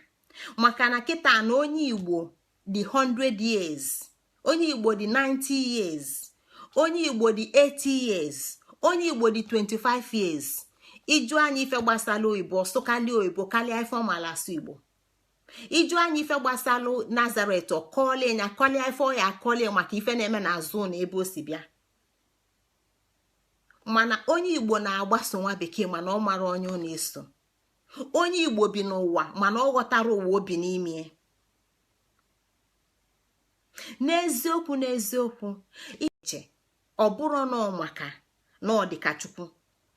Maka na kịta na onye Igbo dị 100 years, onye Igbo dị 90 years, onye Igbo dị 80 years, onye Igbo dị 25 years, iju anyị ife gbasara oyibo, ọsụkalị oyibo karịa ife ọmala asụ Igbo. Iju anyị ife gbasalụ Nazaret, ọkọọlie ya, kọlie ife ọya, akọlie maka ife na-eme n'azụ na ebe o si bịa. Mana onye Igbo na-agbaso nwa bekee, mana ọ mara onye ọ na-eso. Onye Igbo bi n'ụwa, mana ọ ghọtara ụwa obi n'ime. N'eziokwu, n'eziokwu, iche ọ bụrụ na maka na ọ dịka Chukwu,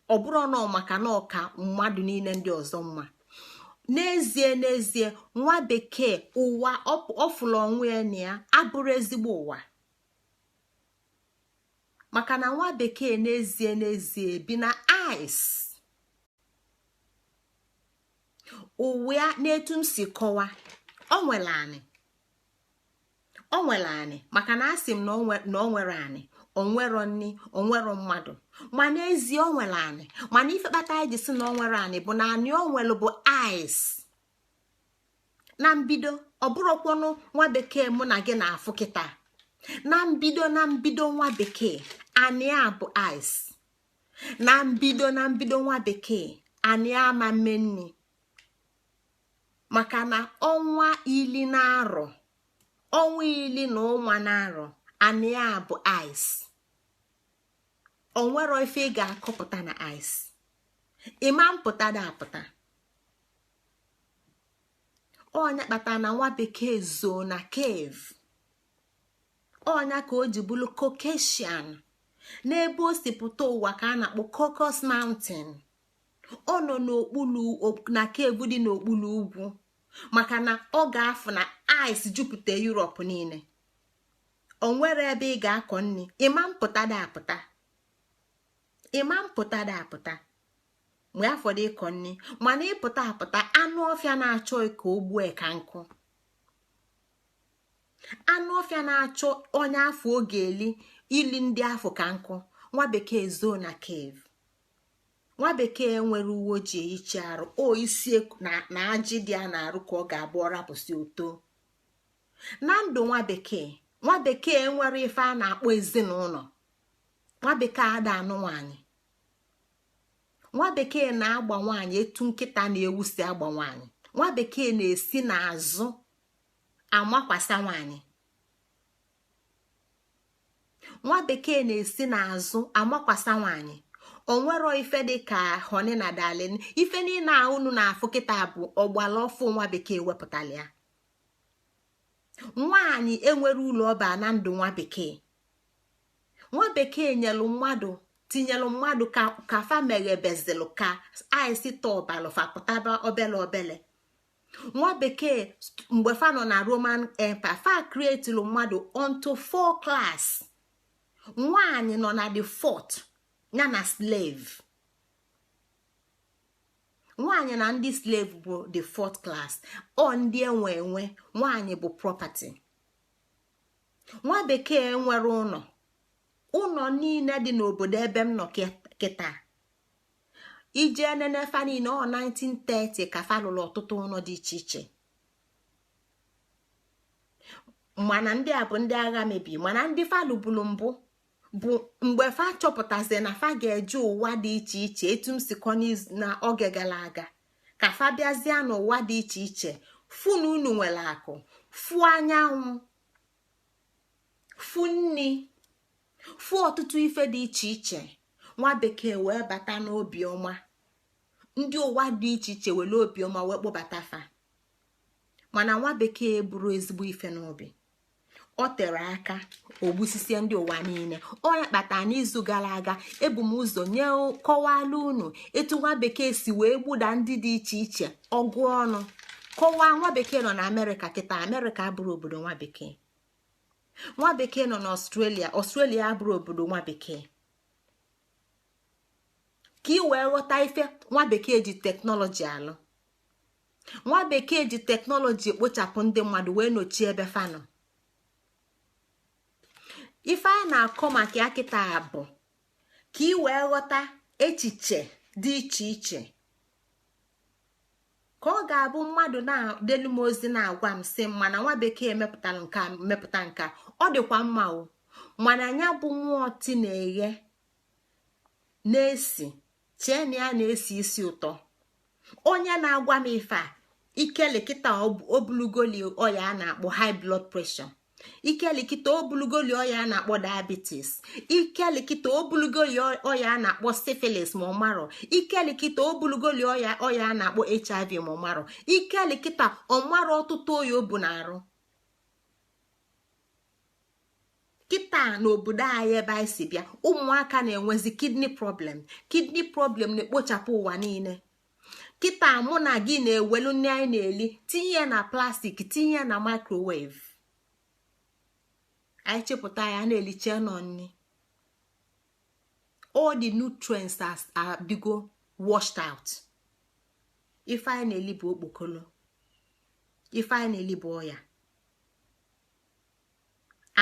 ọ bụrụ na maka na ọka mmadụ niile ndị ọzọ mma. N'ezie, n'ezie, nwa bekee, ụwa ọfụlụ onwe ya na ya abụrụ ezigbo ụwa, maka na nwa bekee, n'ezie, n'ezie, bi na ice. Ụwa ya, n'etu m si kọwa, o nwere anị, o nwere anị, maka na asị m na o nwere anị, onwero nni, onwero mmadụ. Ma n'ezie o nwere anị. Mana ife kpata anyị ji sị na o nwere anị bụ na anị o nwere bụ ice. Na mbido, ọ bụrụkwanụ nwa bekee mụ na gị na-afụ kịta. Na mbido, na mbido nwa bekee, anị a bụ ice. Na mbido, na mbido nwa bekee, anị ama mme nni, maka na ọnwa 10 na arọ, ọnwa 10 na ụnwa na arọ, anị a bụ ice. Onwero ife ị ga-akọpụta na ice. Ịma mpụta da apụta. Ọnya kpatara na nwa bekee zoo na cave. Ọnya ka o ji bụrụ Caucasian. N'ebe o si pụta ụwa ka a na-akpọ Caucasus Mountain. Ọ nọ n'okpuru, na cave dị n'okpuru ugwu, maka na ọ ga-afụ na ice jupụta Europe niile. O nwere ebe ị ga-akọ nri. Ịma mpụta da apụta, ịma mpụta da apụta mgbe afọdụ ịkọ nri. Mana ịpụta apụta, anụ ọfịa na-achọ ka o gbue ka nkụ. Anụ ọfịa na-achọ onye afọ oge eli ili ndị afọ ka nkụ. Nwa bekee zoo na cave. Nwa bekee nwere uwe ojii ehicha arụ o isi na ajị dị a na-arụ ka ọ ga-abụ ọrapụsị oto na ndụ. Nwa bekee, nwa bekee nwere ife a na-akpọ ezinụlọ. Nwa bekee ada anụ nwaanyị. Nwa bekee na-agba nwaanyị etu nkịta na-ewu si agba nwaanyị. Nwa bekee na-esi n'azụ amakwasa nwaanyị. Nwa bekee na-esi n'azụ amakwasa nwaanyị. Onwero ife dị ka honey na darling. Ife niile a unu na-afụ kịta bụ ọgbala ọfụ nwa bekee wepụtara ya. Nwaanyị enwere ụlọ ọba na ndụ nwa bekee. Nwa bekee nyelu mmadụ, tinyelu mmadụ ka fa meghebezilụ, ka ice tọbalụ, fa pụtaba obele obele. Nwa bekee, mgbe fa nọ na Roman Empire, fa createlu mmadụ onto four class. Nwaanyị nọ na the fourth, ya na slave. Nwaanyị na ndị slave bụ the fourth class. Ọ ndị enwe enwe, nwaanyị bụ property. Nwa bekee nwere ụlọ. Ụlọ niile dị n'obodo ebe m nọ kịta, ije nenefa niile, ọ 1930 ka fa lụrụ ọtụtụ ụlọ dị iche iche. Mana ndị a bụ ndị agha mebi. Mana ndị fa lụbulu mbụ bụ mgbe fa chọpụtazi na fa ga-eje ụwa dị iche iche, etu m si kọ na oge gara aga, ka fa bịazie n'ụwa dị iche iche, fụ na unu nwere akụ, fụ anyanwụ, fụ nni, fụ ọtụtụ ife dị iche iche. Nwa bekee wee bata n'obiọma. Ndị ụwa dị iche iche were obiọma wee kpọbata fa. Mana nwa bekee bụrụ ezigbo ife n'obi, ọ tere aka ogbusisie ndị ụwa niile. Ọ ya kpatara n'izu gara aga ebu m ụzọ nye kọwala unu etu nwa bekee si wee gbuda ndị dị iche iche ọgụ ọnụ. Kọwaa, nwa bekee nọ na Amerịka kịta. Amerịka abụrụ obodo nwa bekee. Nwa bekee nọ n'Ọstrelia. Ọstrelia abụrụ obodo nwa bekee. Ka ị wee ghọta ife nwa bekee ji technology alụ. Nwa bekee ji technology ekpochapụ ndị mmadụ wee nochie ebe fanọ. Ife a na-akọ maka ya kịta bụ ka ị wee ghọta echiche dị iche iche, ka ọ ga-abụ mmadụ na-delu m ozi na-agwa m sị mana nwa bekee mepụtara nka, mepụta nka, ọ dịkwa mma o, mana ya bụ nwa ọtị na-eghe na-esi, chee na ya na-esi isi ụtọ. Onye na-agwa m ife a, ikele kịta obulugoli ọya a na-akpọ high blood pressure, ikelikịta obulugoli ọya a na-akpọ diabetes, ikelikịta obulugoli ọya a na-akpọ syphilis ma ọ marọ, ikelikịta obulugoli ọya a na-akpọ HIV ma ọ marọ, ikelikịta ọmarọ ọtụtụ oyi o bu na-arụ. Kịta n'obodo anyị ebe anyị si bịa, ụmụaka na-enwezi kidney problem. Kidney problem na-ekpochapụ ụwa niile. Kịta mụ na gị na-ewelu nri anyị na-eli, tinye ya na plastik, tinye ya na microwave, anyị chepụta ya na-eliche nọ nri. All the nutrients adịgo washed out. Ife anyị na-eli bụ okpokolo, ife anyị na-eli bụ ọya.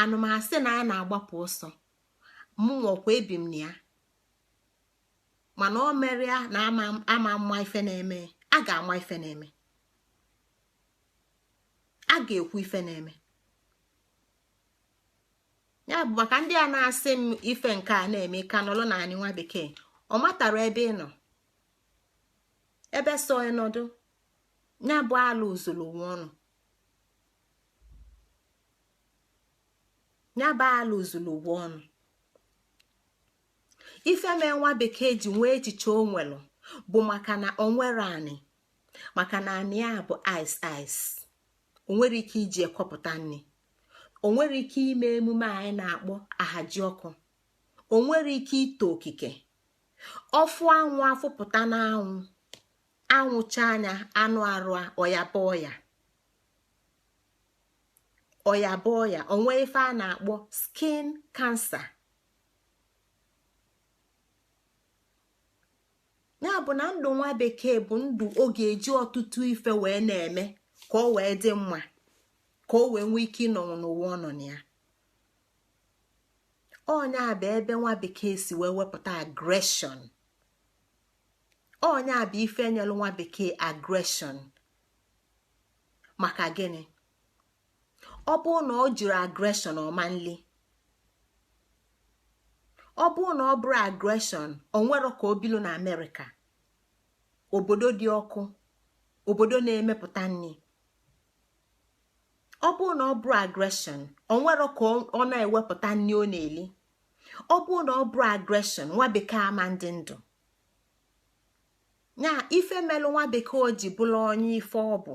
Anụmasị na anyị na-agbapụ ọsọ, mụ nwọkwa ebi m na ya, mana o mere ya na ama mma ife na-eme, a ga-ama ife na-eme, a ga-ekwu ife na-eme. Ya bụ maka ndị a na-asị m ife nke a na-eme ka nọlụ na anyị nwa bekee ọ matara ebe ị nọ, ebe so ịnọdụ ya bụ ala uzulu ụwa ọnụ, ya bụ ala uzulu ụwa ọnụ. Ife mee nwa bekee ji nwee echiche o nwelụ bụ maka na o nwere anị, maka na anị ya bụ ice ice, o nwere ike iji ekọpụta nri, o nwere ike ime emume anyị na-akpọ ahaji ọkụ, o nwere ike ito okike, ọfụ anwụ afụpụta n'anwụ, anwụcha anya anụ arụ ọya bụ ọya, ọya bụ ọya, onwe ife a na-akpọ skin cancer. Ya bụ na ndụ nwa bekee bụ ndụ ọ ga-eji ọtụtụ ife wee na-eme ka ọ wee dị mma, ka o wee nwee ike ịnọ n'ụwa ọ nọ na ya. Ọnya bụ ebe nwa bekee si wee wepụta aggression. Ọnya bụ ife nyelụ nwa bekee aggression. Maka gịnị? Ọ bụrụ na ọ jiri aggression ọma nli, ọ bụrụ na ọ bụrụ aggression, o nwero ka o bilu na Amerịka, obodo dị ọkụ, obodo na-emepụta nri. Ọ bụrụ na ọ bụrụ aggression, o nwero ka ọ na-ewepụta nri ọ na-eli. Ọ bụrụ na ọ bụrụ aggression, nwa bekee ama ndị ndụ. Ya ife melụ nwa bekee o ji bụrụ onye ife ọ bụ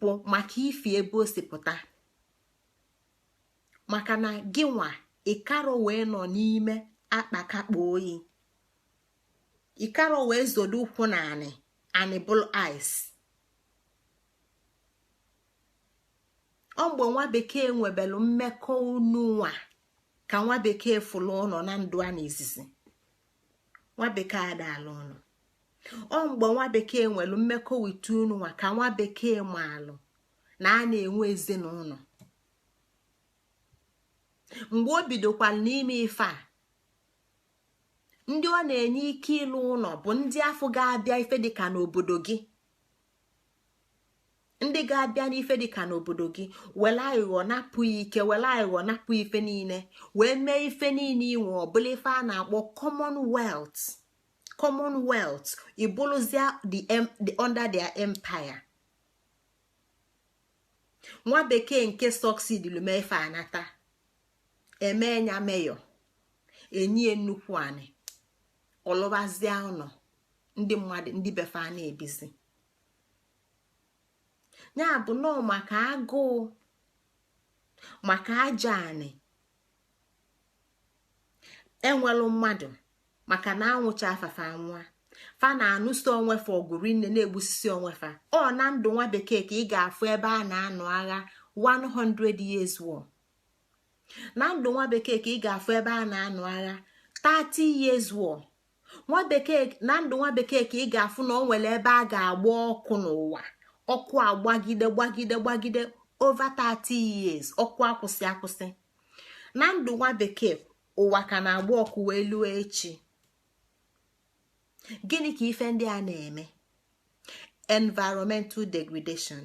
bụ maka ife ebe o si pụta, maka na gị nwa ịkaro wee nọ n'ime akpakakpa oyi, ịkaro wee zodo ụkwụ na anị, anị bụlụ ice. Ọ mgbe nwa bekee nwebelu mmekọ unu nwa ka nwa bekee fụlụ ụlọ na ndụ a n'izizi. Nwa bekee adala ụlọ. Ọ mgbe nwa bekee nwere mmekọ wit unu nwa ka nwa bekee maalụ na a na-enwe ezinụlọ. Mgbe o bidokwara n'ime ife a, ndị ọ na-enye ike ịlụ ụlọ bụ ndị afọ ga-abịa ife dịka n'obodo gị, ndị ga-abịa n'ife dịka n'obodo gị, were aghụghọ napụ ya ike, were aghụghọ napụ ife niile, wee mee ife niile inwe ọbụla ife a na-akpọ commonwealth. Commonwealth ịbụrụzia the under their empire. Nwa bekee nke succeed mee ife anata eme nya meyọ, enyi nnukwu anị, ọlụbazie ụlọ ndị mmadụ ndị befe a na-ebizi. Ya bụ nọọ maka agụụ, maka aja anị enwelu mmadụ, maka na anwụcha afafa anwụa fa na-anụso onwefa ọgụ rinne, na-egbusisi onwefa. Ọ na ndụ nwa bekee ka ị ga-afụ ebe a na-anụ agha 100 years war. Na ndụ nwa bekee ka ị ga-afụ ebe a na-anụ agha 30 years war. Nwa bekee na ndụ nwa bekee ka ị ga-afụ na ọ nwere ebe a ga-agba ọkụ n'ụwa, ọkụ agbagide gbagide gbagide over 30 years, ọkụ akwụsị akwụsị. Na ndụ nwa bekee, ụwa ka na-agba ọkụ wee lụọ echi. Gịnị ka ife ndị a na-eme? Environmental degradation.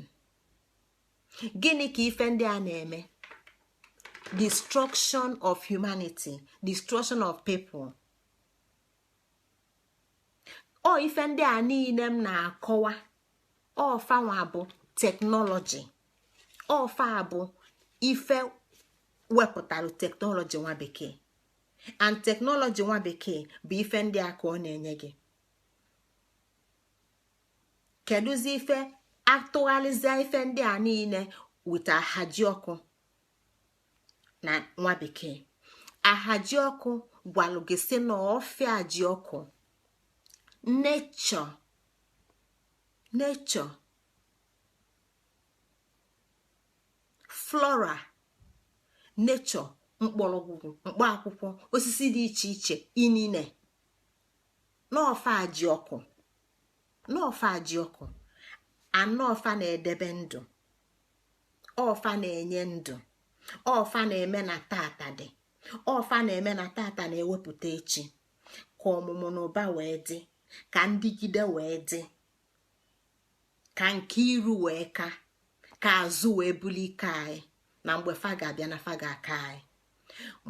Gịnị ka ife ndị a na-eme? Destruction of humanity, destruction of people. Ọ ife ndị a niile m na-akọwa, ọfanwa bụ technology, ọfa bụ ife wepụtara technology nwa bekee. And technology nwa bekee bụ ife ndị a ka ọ na-enye gị. Kedụzi ife atụgharịzịa ife ndị a niile wit ahaji ọkụ na nwa bekee? Ahaji ọkụ gwalụ gị si na ọfịa ji ọkụ, nature, nature, flora, nature, mkpọrọgwụ, mkpa akwụkwọ, osisi dị iche iche, inine n'ọfa ji ọkụ, n'ọfa ji ọkụ anọ, ọfa na-edebe ndụ, ọfa na-enye ndụ, ọfa na-eme na tata dị, ọfa na-eme na tata na-ewepụta echi, ka ọmụmụ na ụba wee dị, ka ndịgide wee dị, ka nke iru wee ka ka azụ wee buli ike anyị na mgbe fa ga-abịa na fa ga-aka anyị.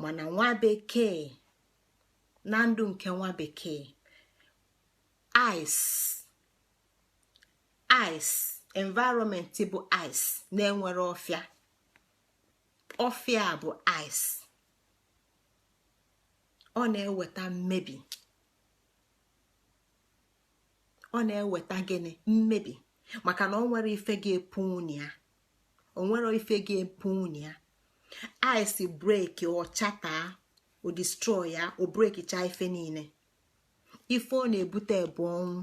Mana nwa bekee, na ndụ nke nwa bekee, ice, ice environment bụ ice na-enwere ọfịa. Ọfịa bụ ice, ọ na-eweta mmebi. Ọ na-eweta gịnị? Mmebi. Maka na ọ nwere ife ga-epu ya, o nwere ife ga-epu ya. Ice break, ọchata, o destroy ya, o break cha ife niile. Ife ọ na-ebute bụ ọnwụ.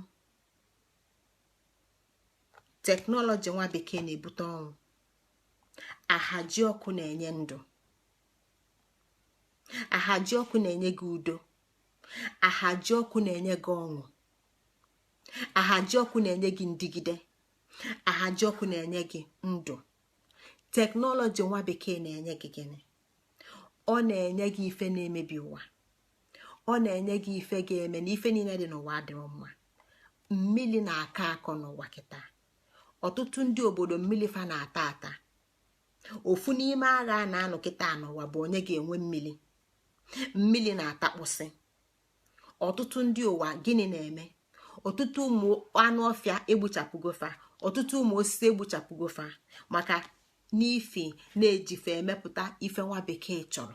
Technology nwa bekee na-ebute ọnwụ. Ahaji ọkụ na-enye ndụ. Ahaji ọkụ na-enye gị udo. Ahaji ọkụ na-enye gị ọṅụ. Ahaji ọkụ na-enye gị ndigide. Ahaji ọkụ na-enye gị ndụ. Technology nwa bekee na-enye gị gịnị? Ọ na-enye gị ife na-emebi ụwa. Ọ na-enye gị ife ga-eme na ife niile dị n'ụwa adịrọ mma. Mmiri na-akọ akọ n'ụwa kịta. Ọtụtụ ndị obodo mmiri fa na-ata ata. Ofu n'ime agha a na-anụ kịta n'ụwa bụ onye ga-enwe mmiri. Mmiri na-atakpụsị ọtụtụ ndị ụwa. Gịnị na-eme? Ọtụtụ ụmụ anụ ọfịa egbuchapụgofa, ọtụtụ ụmụ osisi egbuchapụgofa, maka n'ifi na-ejife emepụta ife nwa bekee chọrọ.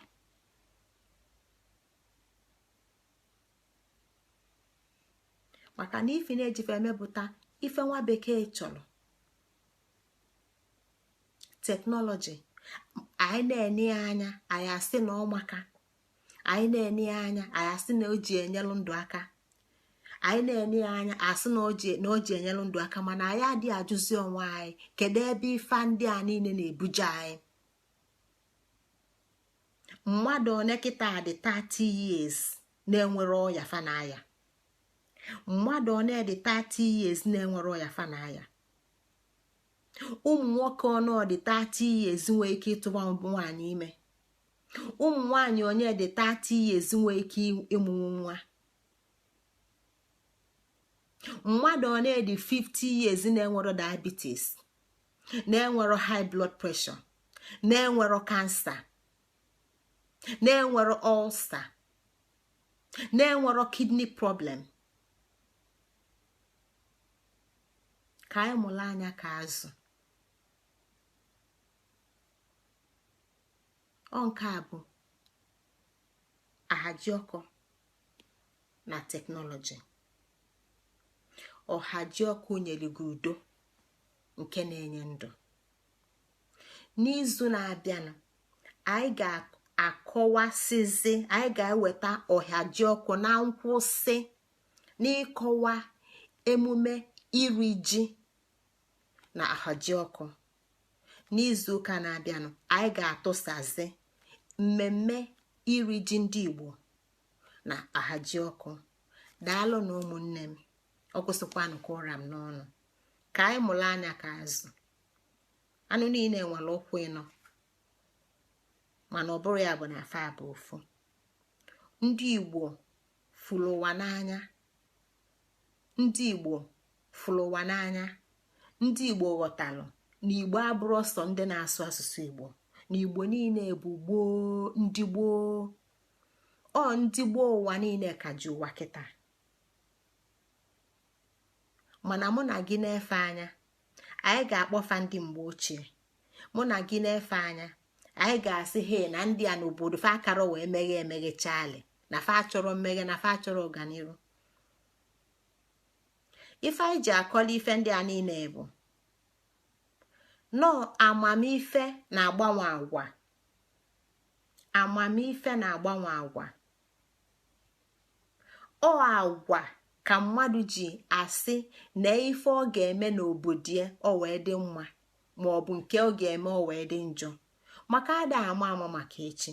Maka na ifi na-ejife emepụta ife nwa bekee chọrọ. Technology anyị na-ene ya anya, anyị asị na ọmaka. Anyị na-ene ya anya, anyị asị na o ji enyelụ ndụ aka. Anyị na-ene ya anya, asị na o ji enyelụ ndụ aka. Mana anyị adịghị ajụzi onwe anyị, kedu ebe ife ndị a niile na-ebuje anyị? Mmadụ one kịta dị 30 years na-enwere ọya fa na-aya? Mmadụ one dị 30 years na-enwere ọya fa na-aya? Ụmụ nwoke ọnụ dị 30 years nwee ike ịtụba nwaanyị ime? Ụmụ nwaanyị onye dị 30 years nwee ike ịmụnwu nwa? Mmadụ one dị 50 years na-enwero diabetes, na-enwero high blood pressure, na-enwero cancer, na-enwero ulcer, na-enwero kidney problem? Ka anyị mụrụ anya ka azụ. Ọ nke a bụ ahajiọkụ na technology. Ọhajiọkụ nyere gị udo nke na-enye ndụ. N'izu na-abịanụ, anyị ga-akọwasịzi, anyị ga-eweta ọhajiọkụ na nkwụsị n'ịkọwa emume iri ji na ahajiọkụ. N'izu ụka na-abịanụ, anyị ga-atụsazi mmemme iri ji ndị Igbo na ahajiọkụ. Daalụ na ụmụnne m. Ọ kwụsịkwanụ ka ụra m n'ọnụ. Ka anyị mụrụ anya ka azụ. Anụ niile nwere ụkwụ ịnọ, mana Mana ọ bụrụ ya bụ na fa bụ ofu. Ndị Igbo fụrụ ụwa n'anya. Ndị Igbo fụrụ ụwa n'anya. Ndị Igbo ghọtalụ na Igbo abụrụ ọsọ ndị na-asụ asụsụ Igbo, na Igbo niile bụ gboo, ndị gboo. Ọ ndị gboo ụwa niile ka ji ụwa kịta. Mana mụ na gị na-efe anya, anyị ga-akpọfa ndị mgbe ochie. Mụ na gị na-efe anya, anyị ga-asị he na ndị a n'obodo fa akara wee meghe emeghe chali na fa chọrọ mmeghe, na fa chọrọ ọganiru. Ife anyị ji akọla ife ndị a niile bụ nọọ amamife na-agbanwe agwa. Amamife na-agbanwe agwa. Ọ agwa ka mmadụ ji asị na ife ọ ga-eme n'obodo ya ọ wee dị mma, ma ọ bụ nke ọ ga-eme ọ wee dị njọ, maka ada ama ama maka echi.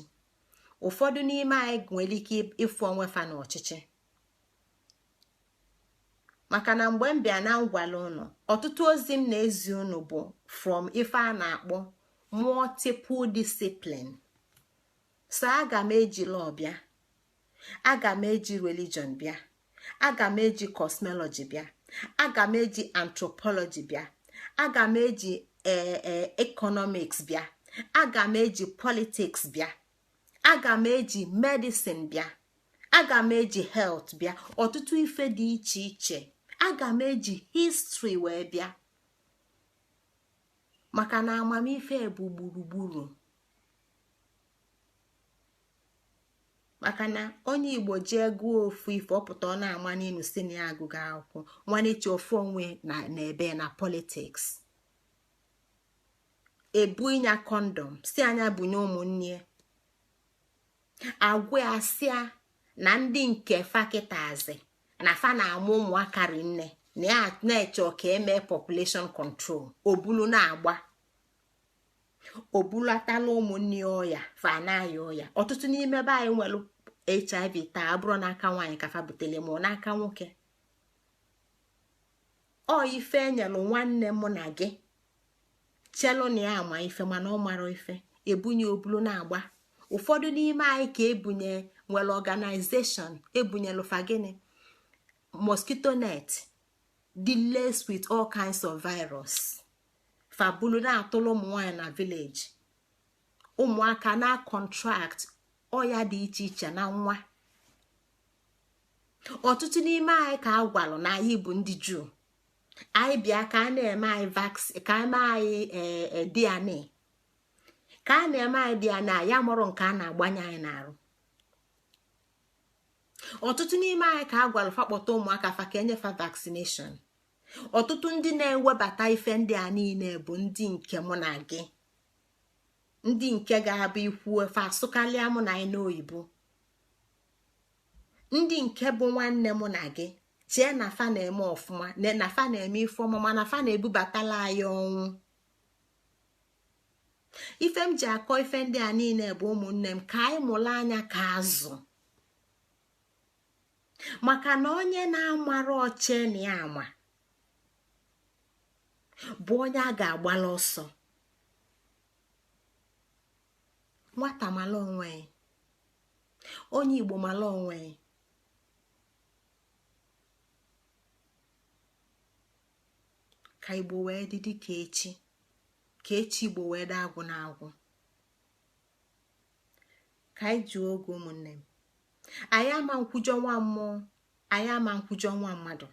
Ụfọdụ n'ime anyị nwere ike ịfụ onwe fa n'ọchịchị, maka na mgbe m bịa na ngwala ụnụ, ọtụtụ ozi m na-ezi unu bụ from ife a na-akpọ multiple discipline. So aga m eji law bịa, aga m eji religion bịa, aga m eji cosmology bịa, aga m eji anthropology bịa, aga m eji economics bịa, aga m eji politics bịa, aga m eji medicine bịa, aga m eji health bịa, ọtụtụ ife dị iche iche. Aga m eji history wee bịa, maka na amamife bụ gburugburu. Maka na onye Igbo jee gụọ ofu ife, ọpụta ọ na-ama n'inu si na ya agụgụ akwụkwọ nwanechi ofu onwe na ebe na politics ebu ịnya condom si anya bunye ụmụnne agwa asịa na ndị nke fakịtazi na fa na-amụ ụmụaka rinne na ya na-eche ka eme population control. Obulu na-agba obulatala ụmụnne ya ọya, fa na-aya ọya. Ọtụtụ n'ime be anyị nwere HIV taa abụrụ n'aka nwaanyị ka fa butere, ma n'aka nwoke. Ọ ife enyelụ nwanne mụ na gị chelụ na ya ama ife, mana ọ mara ife ebunye obulu na-agba. Ụfọdụ n'ime anyị ka ebunye nwere organization ebunyelụ fa gịnị? Mosquito net dị laced with all kinds of virus. Fabulu na-atụrụ ụmụ nwanyị na village, ụmụaka na contract ọya dị iche iche na nwa. Ọtụtụ n'ime anyị ka a gwalụ na anyị bụ ndị Juu. Anyị bịa ka a na-eme anyị vaccine, ka eme anyị DNA, ka a na-eme anyị DNA ya mụrụ nke a na-agbanye anyị n'arụ. Ọtụtụ n'ime anyị ka a gwara fa kpọta ụmụaka fa ka enyefa vaccination. Ọtụtụ ndị na-ewebata ife ndị a niile bụ ndị nke mụ na gị, ndị nke ga-abụ ikwu efe asụkalịa mụ na anyị n'oyibo, ndị nke bụ nwanne mụ na gị chee na fa na-eme ọfụma, na fa na-eme ife ọma, mana fa na-ebubatala anyị ọnwụ. Ife m ji akọ ife ndị a niile bụ, ụmụnne m, ka anyị mụrụ anya ka azụ, maka na onye na-amara oche na ya ama bụ onye a ga-agbala ọsọ. Nwata mala onwe, onye Igbo mala onwe. Ka Igbo wee dị dịka echi, ka echi Igbo wee dị agwụ na agwụ. Ka anyị ji oge, ụmụnne m, anyị ama nkwujọ nwa mmụọ, anyị ama nkwujọ nwa mmadụ.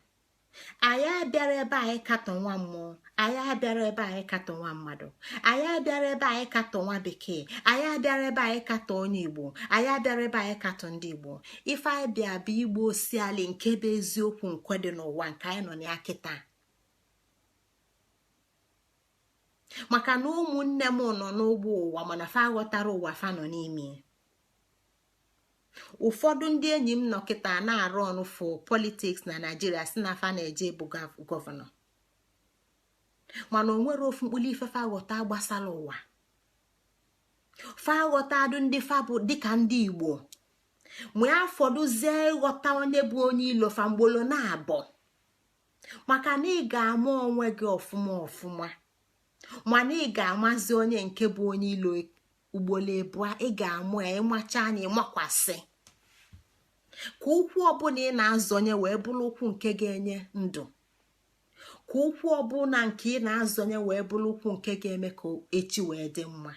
Anyị abịara ebe anyị katọ nwa mmụọ, anyị abịara ebe anyị katọ nwa mmadụ, anyị abịara ebe anyị katọ nwa bekee, anyị abịara ebe anyị katọ onye Igbo, anyị abịara ebe anyị katọ ndị Igbo. Ife anyị bịa bụ Igbo osiali nke bụ eziokwu nkwe dị n'ụwa nke anyị nọ na ya kịta. Maka na ụmụnne m nọ n'ụgbọ ụwa, mana fa aghọtara ụwa fa nọ n'ime. Ụfọdụ ndị enyi m nọ kịta na-arụ ọnụ for politics na Naijiria si na fa na-eje bụ gọvanọ, mana o nwere ofu mkpụrụ ife fa ghọta gbasara ụwa. Fa ghọtadụ ndị fa bụ dịka ndị Igbo mgbe afọdụzie ịghọta onye bụ onye ilo fa mgbolo na-abọ, maka na ị ga-ama onwe gị ọfụma ọfụma, mana ị ga-amazi onye nke bụ onye ilo. Ugboro ebua ị ga-amụ ya, ịmacha anya, ịmakwasị ka ụkwụ ọbụla ị na-azọnye wee bụrụ ụkwụ nke ga-enye ndụ, ka ụkwụ ọbụla nke ị na-azọnye wee bụrụ ụkwụ nke ga-eme ka echi wee dị mma.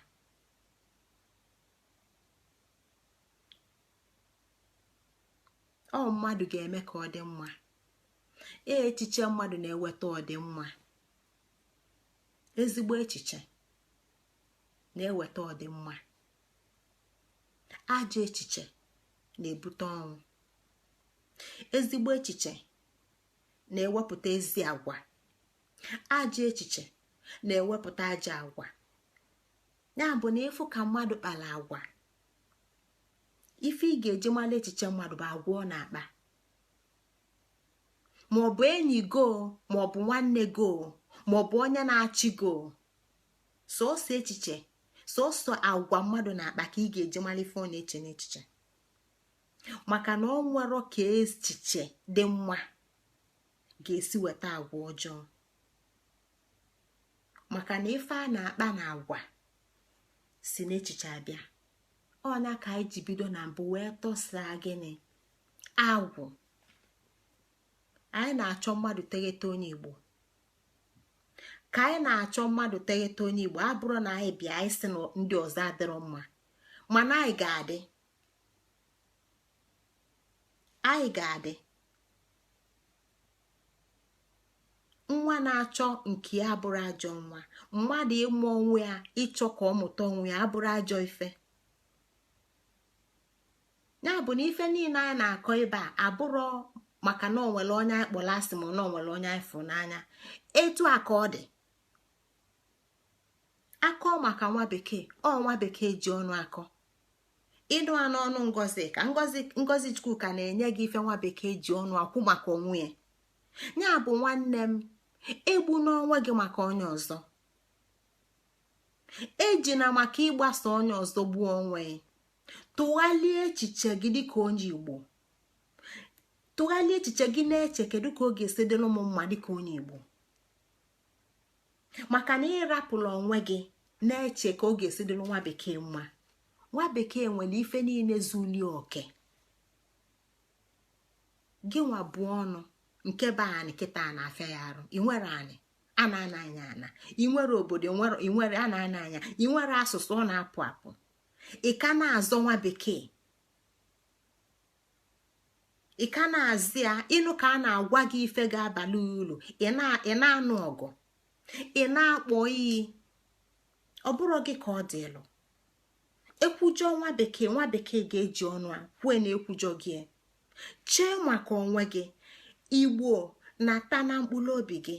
Ọ mmadụ ga-eme ka ọ dị mma. Echiche mmadụ na-eweta ọdịmma. Ezigbo echiche na-eweta ọdịmma. Ajọ echiche na-ebute ọnwụ. Ezigbo echiche na-ewepụta ezi agwa. Ajọ echiche na-ewepụta ajọ agwa. Ya bụ na ịfụ ka mmadụ kpara agwa, ife ị ga-eji mara echiche mmadụ bụ agwa ọ na-akpa, ma ọ bụ enyi go, ma ọ bụ nwanne go, ma ọ bụ onye na-achị go. Sọsọ echiche, sọsọ agwa mmadụ na-akpa ka ị ga-eji mara ife ọ na-eche n'echiche. Maka na ọ nwere ka echiche dị mma ga-esi weta agwa ọjọọ. Maka na ife a na-akpa na agwa si n'echiche abịa. Ọnya ka anyị ji bido na mbụ wee tọsaa gịnị? Agwụ. Anyị na-achọ mmadụ teghete onye Igbo. Ka anyị na-achọ mmadụ teghete onye Igbo, abụrụ na anyị bịa anyị sị na ndị ọzọ adịrọ mma, mana anyị ga-adị. Anyị ga-adị. Nwa na-achọ nke ya abụrụ ajọ nwa. Mmadụ ịmụ onwe ya, ịchọ ka ọ mụta onwe ya abụrụ ajọ ife. Ya bụ na ife niile anyị na-akọ ebe a abụrụ maka na onwere onye anyị kpọrọ asị ma na onwere onye anyị fụrụ n'anya. Etu a ka ọ dị. Akọ maka nwa bekee, ọ nwa bekee ji ọnụ akọ. Ịnụ anụ ọnụ Ngozi ka Ngozi Chukwuka na-enye gị ife nwa bekee ji ọnụ akwụ maka onwe ya. Ya bụ nwanne m, egbu n'onwe gị maka onye ọzọ. Ejina maka ịgbasa onye ọzọ gbuo onwe. Tụgharịa echiche gị dịka onye Igbo. Tụgharịa echiche gị na-eche kedu ka ọ ga-esi dịrị ụmụ mma dịka onye Igbo. Maka na ịrapụrụ onwe gị na-eche ka ọ ga-esi dịrị nwa bekee mma. Nwa bekee nwere ife niile zulie oke. Gị nwa bụ ọnụ nke be anyị kịta na-afịa ya arụ. Ị nwere anyị a na-ana anya ana, ị nwere obodo, ị nwere a na-ana anya, ị nwere asụsụ ọ na-apụ apụ. Ị ka na-azọ nwa bekee, ị ka na-azị ya. Ịnụ ka a na-agwa gị ife ga-abalị uru, ị na-anụ ọgụ, ị na-akpọ iyi. Ọ bụrụ gị ka ọ dịlụ. Ekwujọ nwa bekee, nwa bekee ga-eji ọnụ a kwue na ekwujọ gị. Chee maka onwe gị. Igbo na-ata na mkpụrụ obi gị.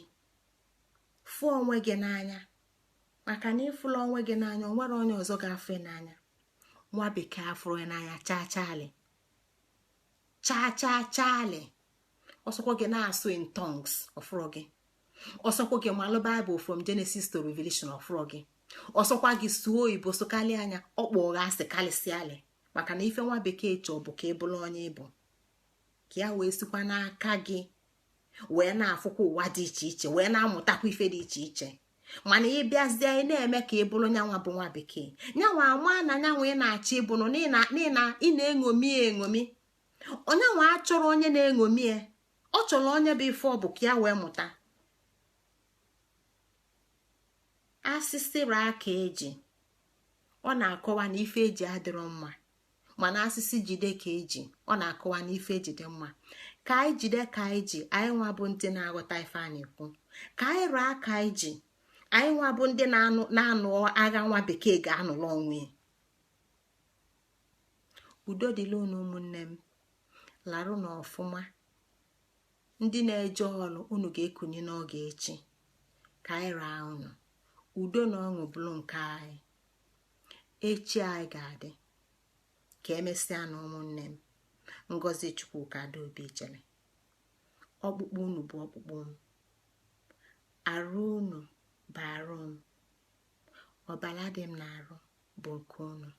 Fụ onwe gị n'anya, maka na ịfụla onwe gị n'anya, o nwere onye ọzọ ga-afụ n'anya. Nwa bekee afụrụ n'anya chaa chaali, chaa chaa chaali. Ọsọkwa gị na-asụ in tongues, ọfụrụ gị. Ọsọkwa gị malụ Bible from Genesis to Revelation, ọfụrụ gị. Ọsọkwa gị sụọ oyibo sụkalị anya, ọkpọ ụgha asị kalịsịalị. Maka na ife nwa bekee chọọ bụ ka ị bụrụ onye ịbụ, ka ya wee sikwa n'aka gị wee na-afụkwa ụwa dị iche iche, wee na-amụtakwa ife dị iche iche. Mana ị bịazie ị na-eme ka ị bụrụ nyanwa bụ nwa bekee, nyanwa ama na nyanwa ị na-achọ ịbụnụ na ị na-eṅomi eṅomi. Onyanwa achọrọ onye na-eṅomi ya, ọ chọrọ onye bụ ife ọ bụ ka ya wee mụta. Asịsịrị aka eji, ọ na-akọwa na ife eji adịrọ mma, mana asịsị jide ka eji, ọ na-akọwa na ife eji dị mma. Ka anyị jide ka anyị ji, anyị nwa bụ ndị na-aghọta ife a na-ekwu. Ka anyị raa ka anyị ji, anyị nwa bụ ndị na-anụ agha nwa bekee ga-anụrụ onwe. Udo dịla unu ụmụnne m. Larụ n'ọfụma. Ndị na-eje ọrụ unu ga-ekunye n'oge echi. Ka anyị raa unu. Udo na ọṅụ bụrụ nke anyị. Echi anyị ga-adị. Ka emesịa na ụmụnne m. Ngozi Chukwuka Adaobi jere. Ọkpụkpụ unu bụ ọkpụkpụ m. Arụ unu bụ arụ m. Ọbara dị m n'arụ bụ nke unu.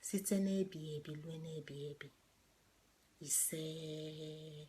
Site n'ebighị ebi ruo n'ebighị ebi. Isee.